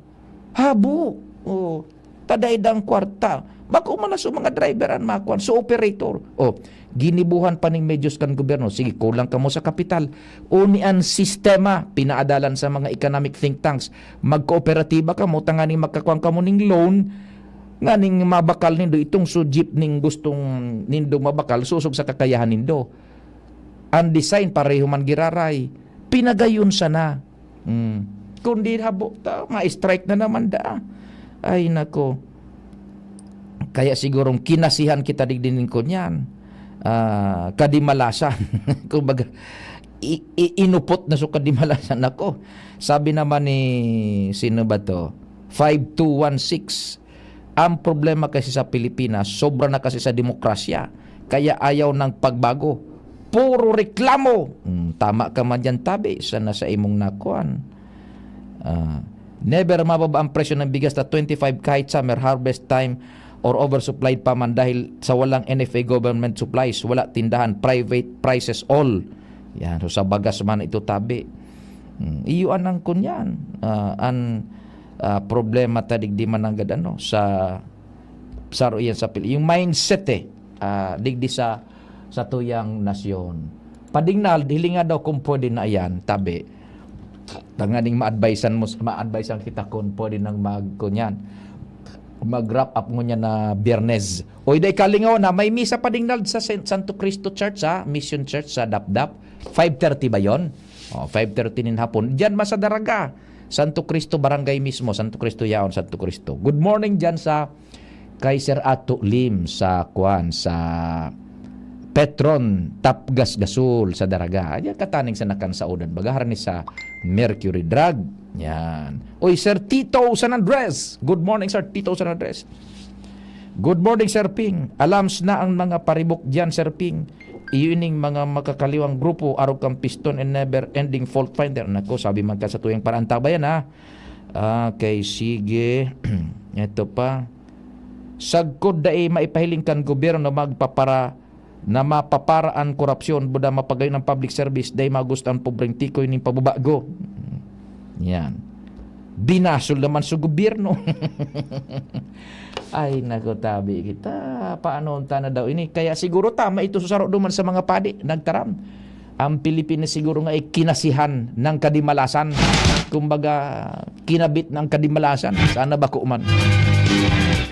Habo. Oh. Taday dang kwarta. Bako man na so mga driver an makuan, so operator. Oh, ginibuhan pa ning medyos kan gobyerno. Sige, kulang kamo sa kapital. Uni an sistema, pinaadalan sa mga economic think tanks. Magkooperatiba kamo, tanganing magkakuan kamo ning loan, nganing mabakal nindo itong so jeep ning gustong nindo mabakal, sosog sa kakayahan nindo. An design, pareho man giraray. Pinagayon sana. Hmm. Kundi habo ta, ma-strike na naman da. Ay, nako. Kaya sigurong kinasihan kita digdi nin kunyan. Ah, kadimalasan. Kumbaga, i-, i-, inupot na so kadimalasan ako. Sabi naman ni, sino ba to? Five two one six, "Ang problema kasi sa Pilipinas, sobra na kasi sa demokrasya. Kaya ayaw ng pagbago. Puro reklamo." Hmm, tama ka man dyan, tabi. Sana sa imong nakuan. Ah, never mababa ang presyo ng bigas na twenty-five kahit summer, harvest time, or oversupplied pa man dahil sa walang N F A government supplies, wala tindahan, private prices all. Yan. So, sa bagas man ito, tabi. Hmm, iyo anang kunyan. Ah, an, ah, problema ta digdi mananggad ano, sa saro iyan sa Pil-, yung mindset eh, ah, digdi sa, sa tuyang nasyon. Padingnal, hilinga daw kung pwede na iyan, tabi. Tanganing ma-advisean mo, ma-advisean kita kung pwede nang mag-, kunyan, mag-wrap up ngunyan na Biyernes. Oy, dai kalingaw na, may misa Padingnal sa San-, Santo Cristo Church, ha? Mission Church sa Dapdap. Five thirty ba yon? Oh, five thirty nin hapon. Diyan man sa Daraga. Santo Cristo, barangay mismo. Santo Cristo yaon, Santo Cristo. Good morning diyan sa kay Sir Ato Lim sa kuan, sa Petron, Tapgas Gasol sa Daraga. Ayan, kataning sa Nakansaodan. Baga harani sa Mercury Drug. Yan. Oy, Sir Tito San Andres. Good morning, Sir Tito San Andres. Good morning, Sir Ping. Alams na ang mga paribok diyan, Sir Ping. Iyo ining mga makakaliwang grupo, arog kan piston and never ending fault finder. Nako, sabi man ka sa tuyang paraan, taba yan, ha? Okay, sige. Ito pa. Sagkod dai maipahiling kan gobyerno na magpapara-, na mapapara an korupsyon, buda mapagayon ang public service, dai magusto ang pobreng tikoy nin pababago. Yan. Binasol naman sa gobyerno. Ay, nako, tabi kita. Paano ta na daw ini? Kaya siguro tama ito sa saro duman sa mga padi, nagtaram. Ang Pilipinas siguro nga ay kinasihan ng kadimalasan. Kumbaga, kinabit ng kadimalasan. Sana bako man.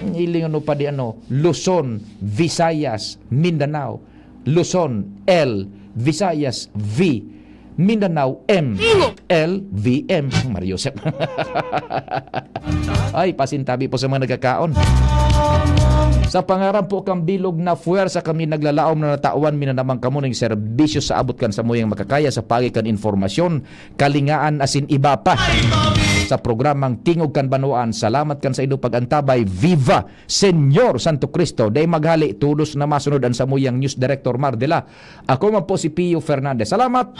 Ilingon mo pa di ano, Luzon, Visayas, Mindanao. Luzon, L, Visayas, V, Mindanao, M, L V M. Mario Joseph. Ay, pasintabi po sa mga nagkakaon. Sa pangaran po kang bilog na puwersa kami naglalaom na natawan mi na naman kamo ning serbisyo sa abot kan samuyang makakaya sa pagi kan informasyon, kalingaan asin iba pa. Sa programang Tingog kan Banwaan, salamat kan sa indo pag-antabay. Viva Señor Santo Cristo! Dai maghali, todos na masunod an samuyang News Director Mar de la. Ako man po si Pio Fernandez. Salamat!